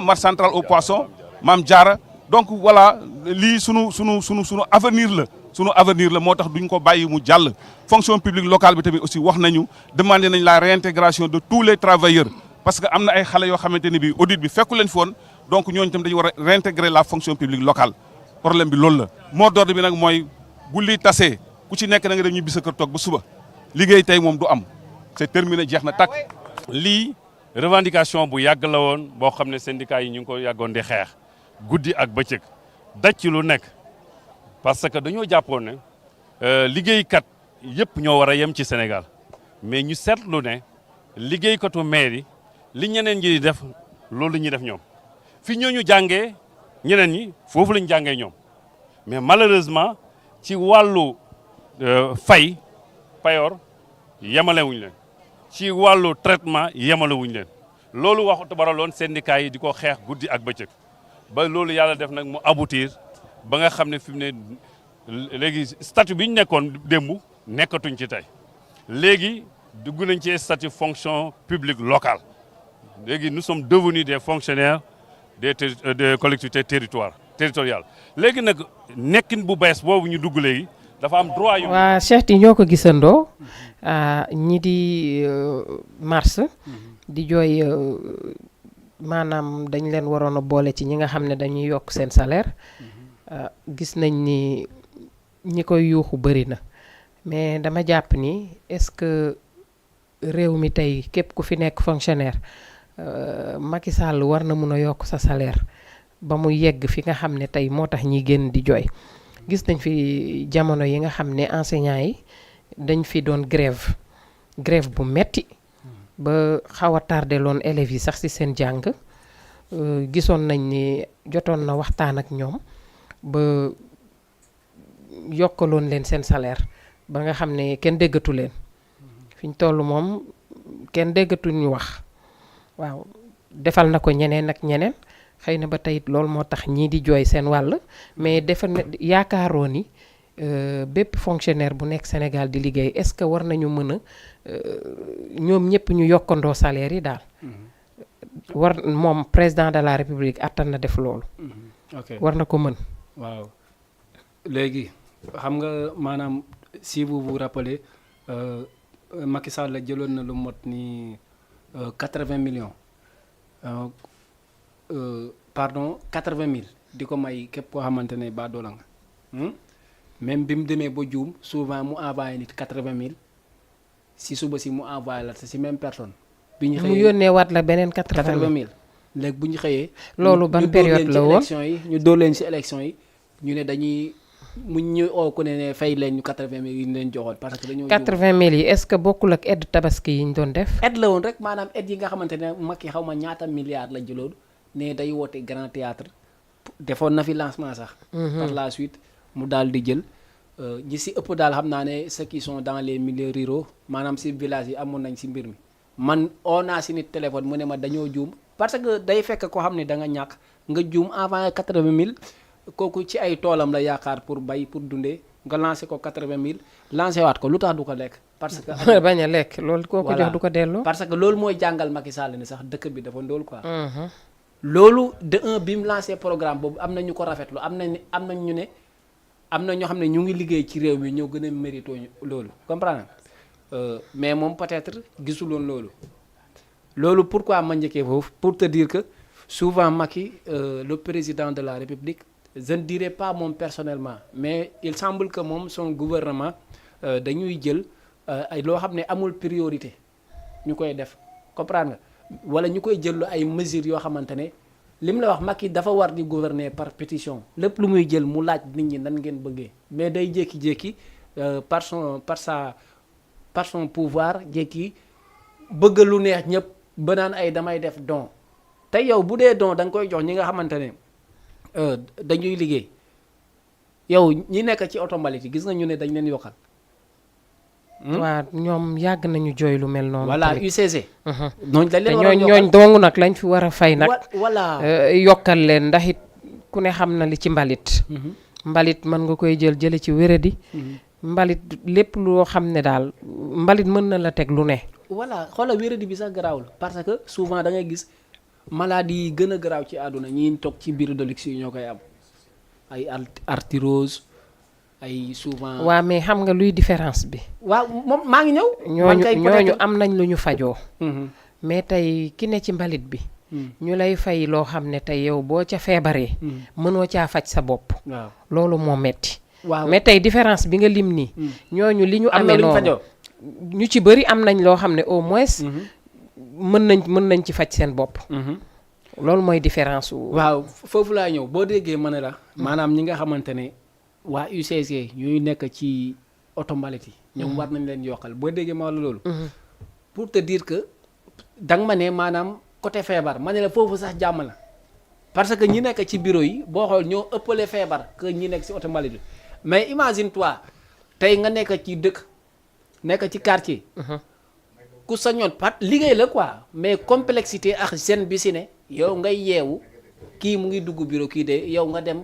marché central aux poissons Mame Diarra donc voilà lii sunu avenir la moo tax duñ ko bàyyi mu jàll fonction publique locale bi tamit aussi wax nañu demandé nañ la réintégration de tous les travailleurs parce que am na ay xale yoo xamante ni bi audit bi fekku leen fi woon donc ñooñu tam dañu war a réintégrer la fonction publique locale problème bi loolu la mot d'ordre bi nag mooy bu lii tasee ku ci nekk da nga dem ñu bisa kër toog ba suba liggéey tey moom du am c'est terminé jeex na tàkk. lii revendication bu yàgg la woon boo xam ne syndicat yi ñu ngi ko yàggoon di xeex guddi ak bëccëg daj ci lu nekk parce que dañoo jàppoon ne liggéeykat yëpp ñoo war a yem ci Sénégal mais ñu seetlu ne liggéeykatu maire li ñeneen ñi di def loolu la ñuy def ñoom fi ñooñu jàngee ñeneen ñi foofu lañu jàngee ñoom mais malheureusement ci wàllu payoor yemalewuñu leen ci wàllu traitement yemalewuñu leen loolu waxtu baraloon syndicat yi di ko xeex guddi ak bëccëg ba loolu yàlla def nag mu aboutir ba nga xam ne fi mu ne léegi statut bi ñu nekkoon démb nekkatuñ ci tey léegi dugg nañ ci statut fonction publique locale léegi nous sommes devenus des fonctionnaires des collectivités territoriales léegi nag nekkin bu bees boobu ñu dugg léegi dafa am droit yu. waa Cheikh yi ñoo ko gisandoo ñi di mars di jooy maanaam dañ leen waroon a boole ci ñi nga xam ne dañuy yokk seen salaire gis nañ ni ñi koy yuuxu bëri na mais dama jàpp ni est-ce que réew mi tey képp ku fi nekk fonctionnaire Macky Sall war na mun a yokk sa salaire ba mu yegg fi nga xam ne tey moo tax ñi génn di jooy gis nañ fi jamono yi nga xam ne enseignants yi dañ fi doon grève bu metti ba xaw a tardé loon élèves yi sax ci seen jàng gisoon nañ ni jotoon na waxtaan ak ñoom ba yokkaloon leen seen salaire ba nga xam ne kenn déggatu leen fi ñu toll moom kenn déggatu ñu wax waaw defal na ko ñeneen ak ñeneen xëy na ba tey loolu moo tax ñii di jooy seen wàll mais defe na yaakaaroo ni bépp fonctionnaire bu nekk Sénégal di liggéey est-ce que war nañu mën a ñoom ñëpp ñu yokkandoo salaire yi daal war moom président de la République attan na def loolu war na ko mën waaw léegi xam nga maanaam si vous vous rappelez Macky Sall la jëloon na lu mot ni 80 millions pardon 80 000 di ko may képp koo xamante ne ba doola nga même bi mu demee ba juum souvent mu envoyé nit 80 000 si suba si mu envoyé la te si même personne. bi ñu xëyee mu yónnee waat la beneen 80 000 léegi bu ñu xëyee. loolu ban période la woon ñu dóor leen ci élection yi ñu ne dañuy mu ñu oo ku ne fay leen ñu 80 000 yi ñu leen joxoon parce que dañoo. 80 000 yi est-ce que bokkul ak aide tabaski yi ñu doon def. aide la woon rek maanaam aide yi nga xamante ne Macky xaw ma ñaata milliards la jëloon ne day woote grand théâtre defoon na fi lancement sax. par la suite mu daal di jël ñi si ëpp daal xam naa ne ceux qui sont dans les milieux ruraux maanaam si village yi amoon nañ si mbir mi man oo naa si nit téléphone mu ne ma dañoo juum parce que day fekk koo xam ne da nga ñàkk nga juum avant 80 000 kooku ci ay toolam la yaakaar pour bay pour dundee nga lancé ko 80 000 lancé waat ko lu tax du ko lekk. parce que bañ a lekk loolu kooku jox du ko delloo. parce que loolu mooy jàngal Macky Sall ne sax dëkk bi dafa ndóol quoi. loolu de un bi mu lancé programme boobu am na ñu ko rafetlu am na ñu ne am na ñoo xam ne ñu ngi liggéey ci réew mi ñoo gën a mérito loolu comprendre mais moom peut-être gisuloon loolu pourquoi ma njëkkee foofu pour te dire que souvent Macky le président de la République je ne dirais pas moom personnellement mais il semble que moom son gouvernement dañuy jël ay loo xam ne amul priorité ñu koy def comprendre nga wala ñu koy jël ay mesures yoo xamante ne li mu la wax Macky dafa war di gouverner par pétition lépp lu muy jël mu laaj nit ñi nan ngeen bëggee mais day jékki-jékki par son pouvoir jékki bëgg lu neex ñëpp ba naan ay damay def don te yow bu dee don da nga koy jox ñi nga xamante ne dañuy liggéey yow ñi nekk ci oto mbalit yi gis nga ñu ne dañ leen yokkal. waaw ñoom yàgg nañu jooy lu mel noonu. voilà UCG. ñooñu dañ leen war a ñooñ dong nag lañ fi war a fay nag. voilà yokkal leen ndax it ku ne xam na li ci mbalit. mbalit mën nga koy jële ci wéradi. mbalit lépp loo xam ne daal mbalit mën na la teg lu ne. voilà xoolal wéradi bi sax garaawul parce que souvent da ngay gis maladie yi gën a garaaw ci àdduna ñi toog ci bureau de luxe yi ñoo koy am ay arthrose ay souvent. waaw mais xam nga luy différence bi. waaw moom maa ngi ñëw. ñooñu am nañ lu ñu fajoo. mais tey ki ne ci mbalit bi. ñu lay fay loo xam ne tey yow boo ca feebaree. mënoo caa faj sa bopp. waaw loolu moo metti. waaw mais tey différence bi nga lim nii. ñooñu li ñu amee noonu ñu ci bëri am nañ loo xam ne au moins. mën nañ ci faj seen bopp. loolu mooy différence wu. waaw foofu laa ñëw boo déggee ma ne la. maanaam ñi nga xamante ne waa UCG ñuy nekk ci oto mbalit yi. ñoom war nañ leen yokkal boo déggee ma la loolu. pour te dire que danga ma ne maanaam côté feebar ma ne la foofu sax jàmm la parce que ñi nekk ci bureau yi boo xool ñoo ëppale feebar que ñi nekk ci oto mbalit yi mais imagine toi tey nga nekk ci dëkk nekk ci quartier. ku sañoon liggéey la quoi mais complexité ak gêne bi si ne yow ngay yeewu kii mu ngi dugg bureau kii de yow nga dem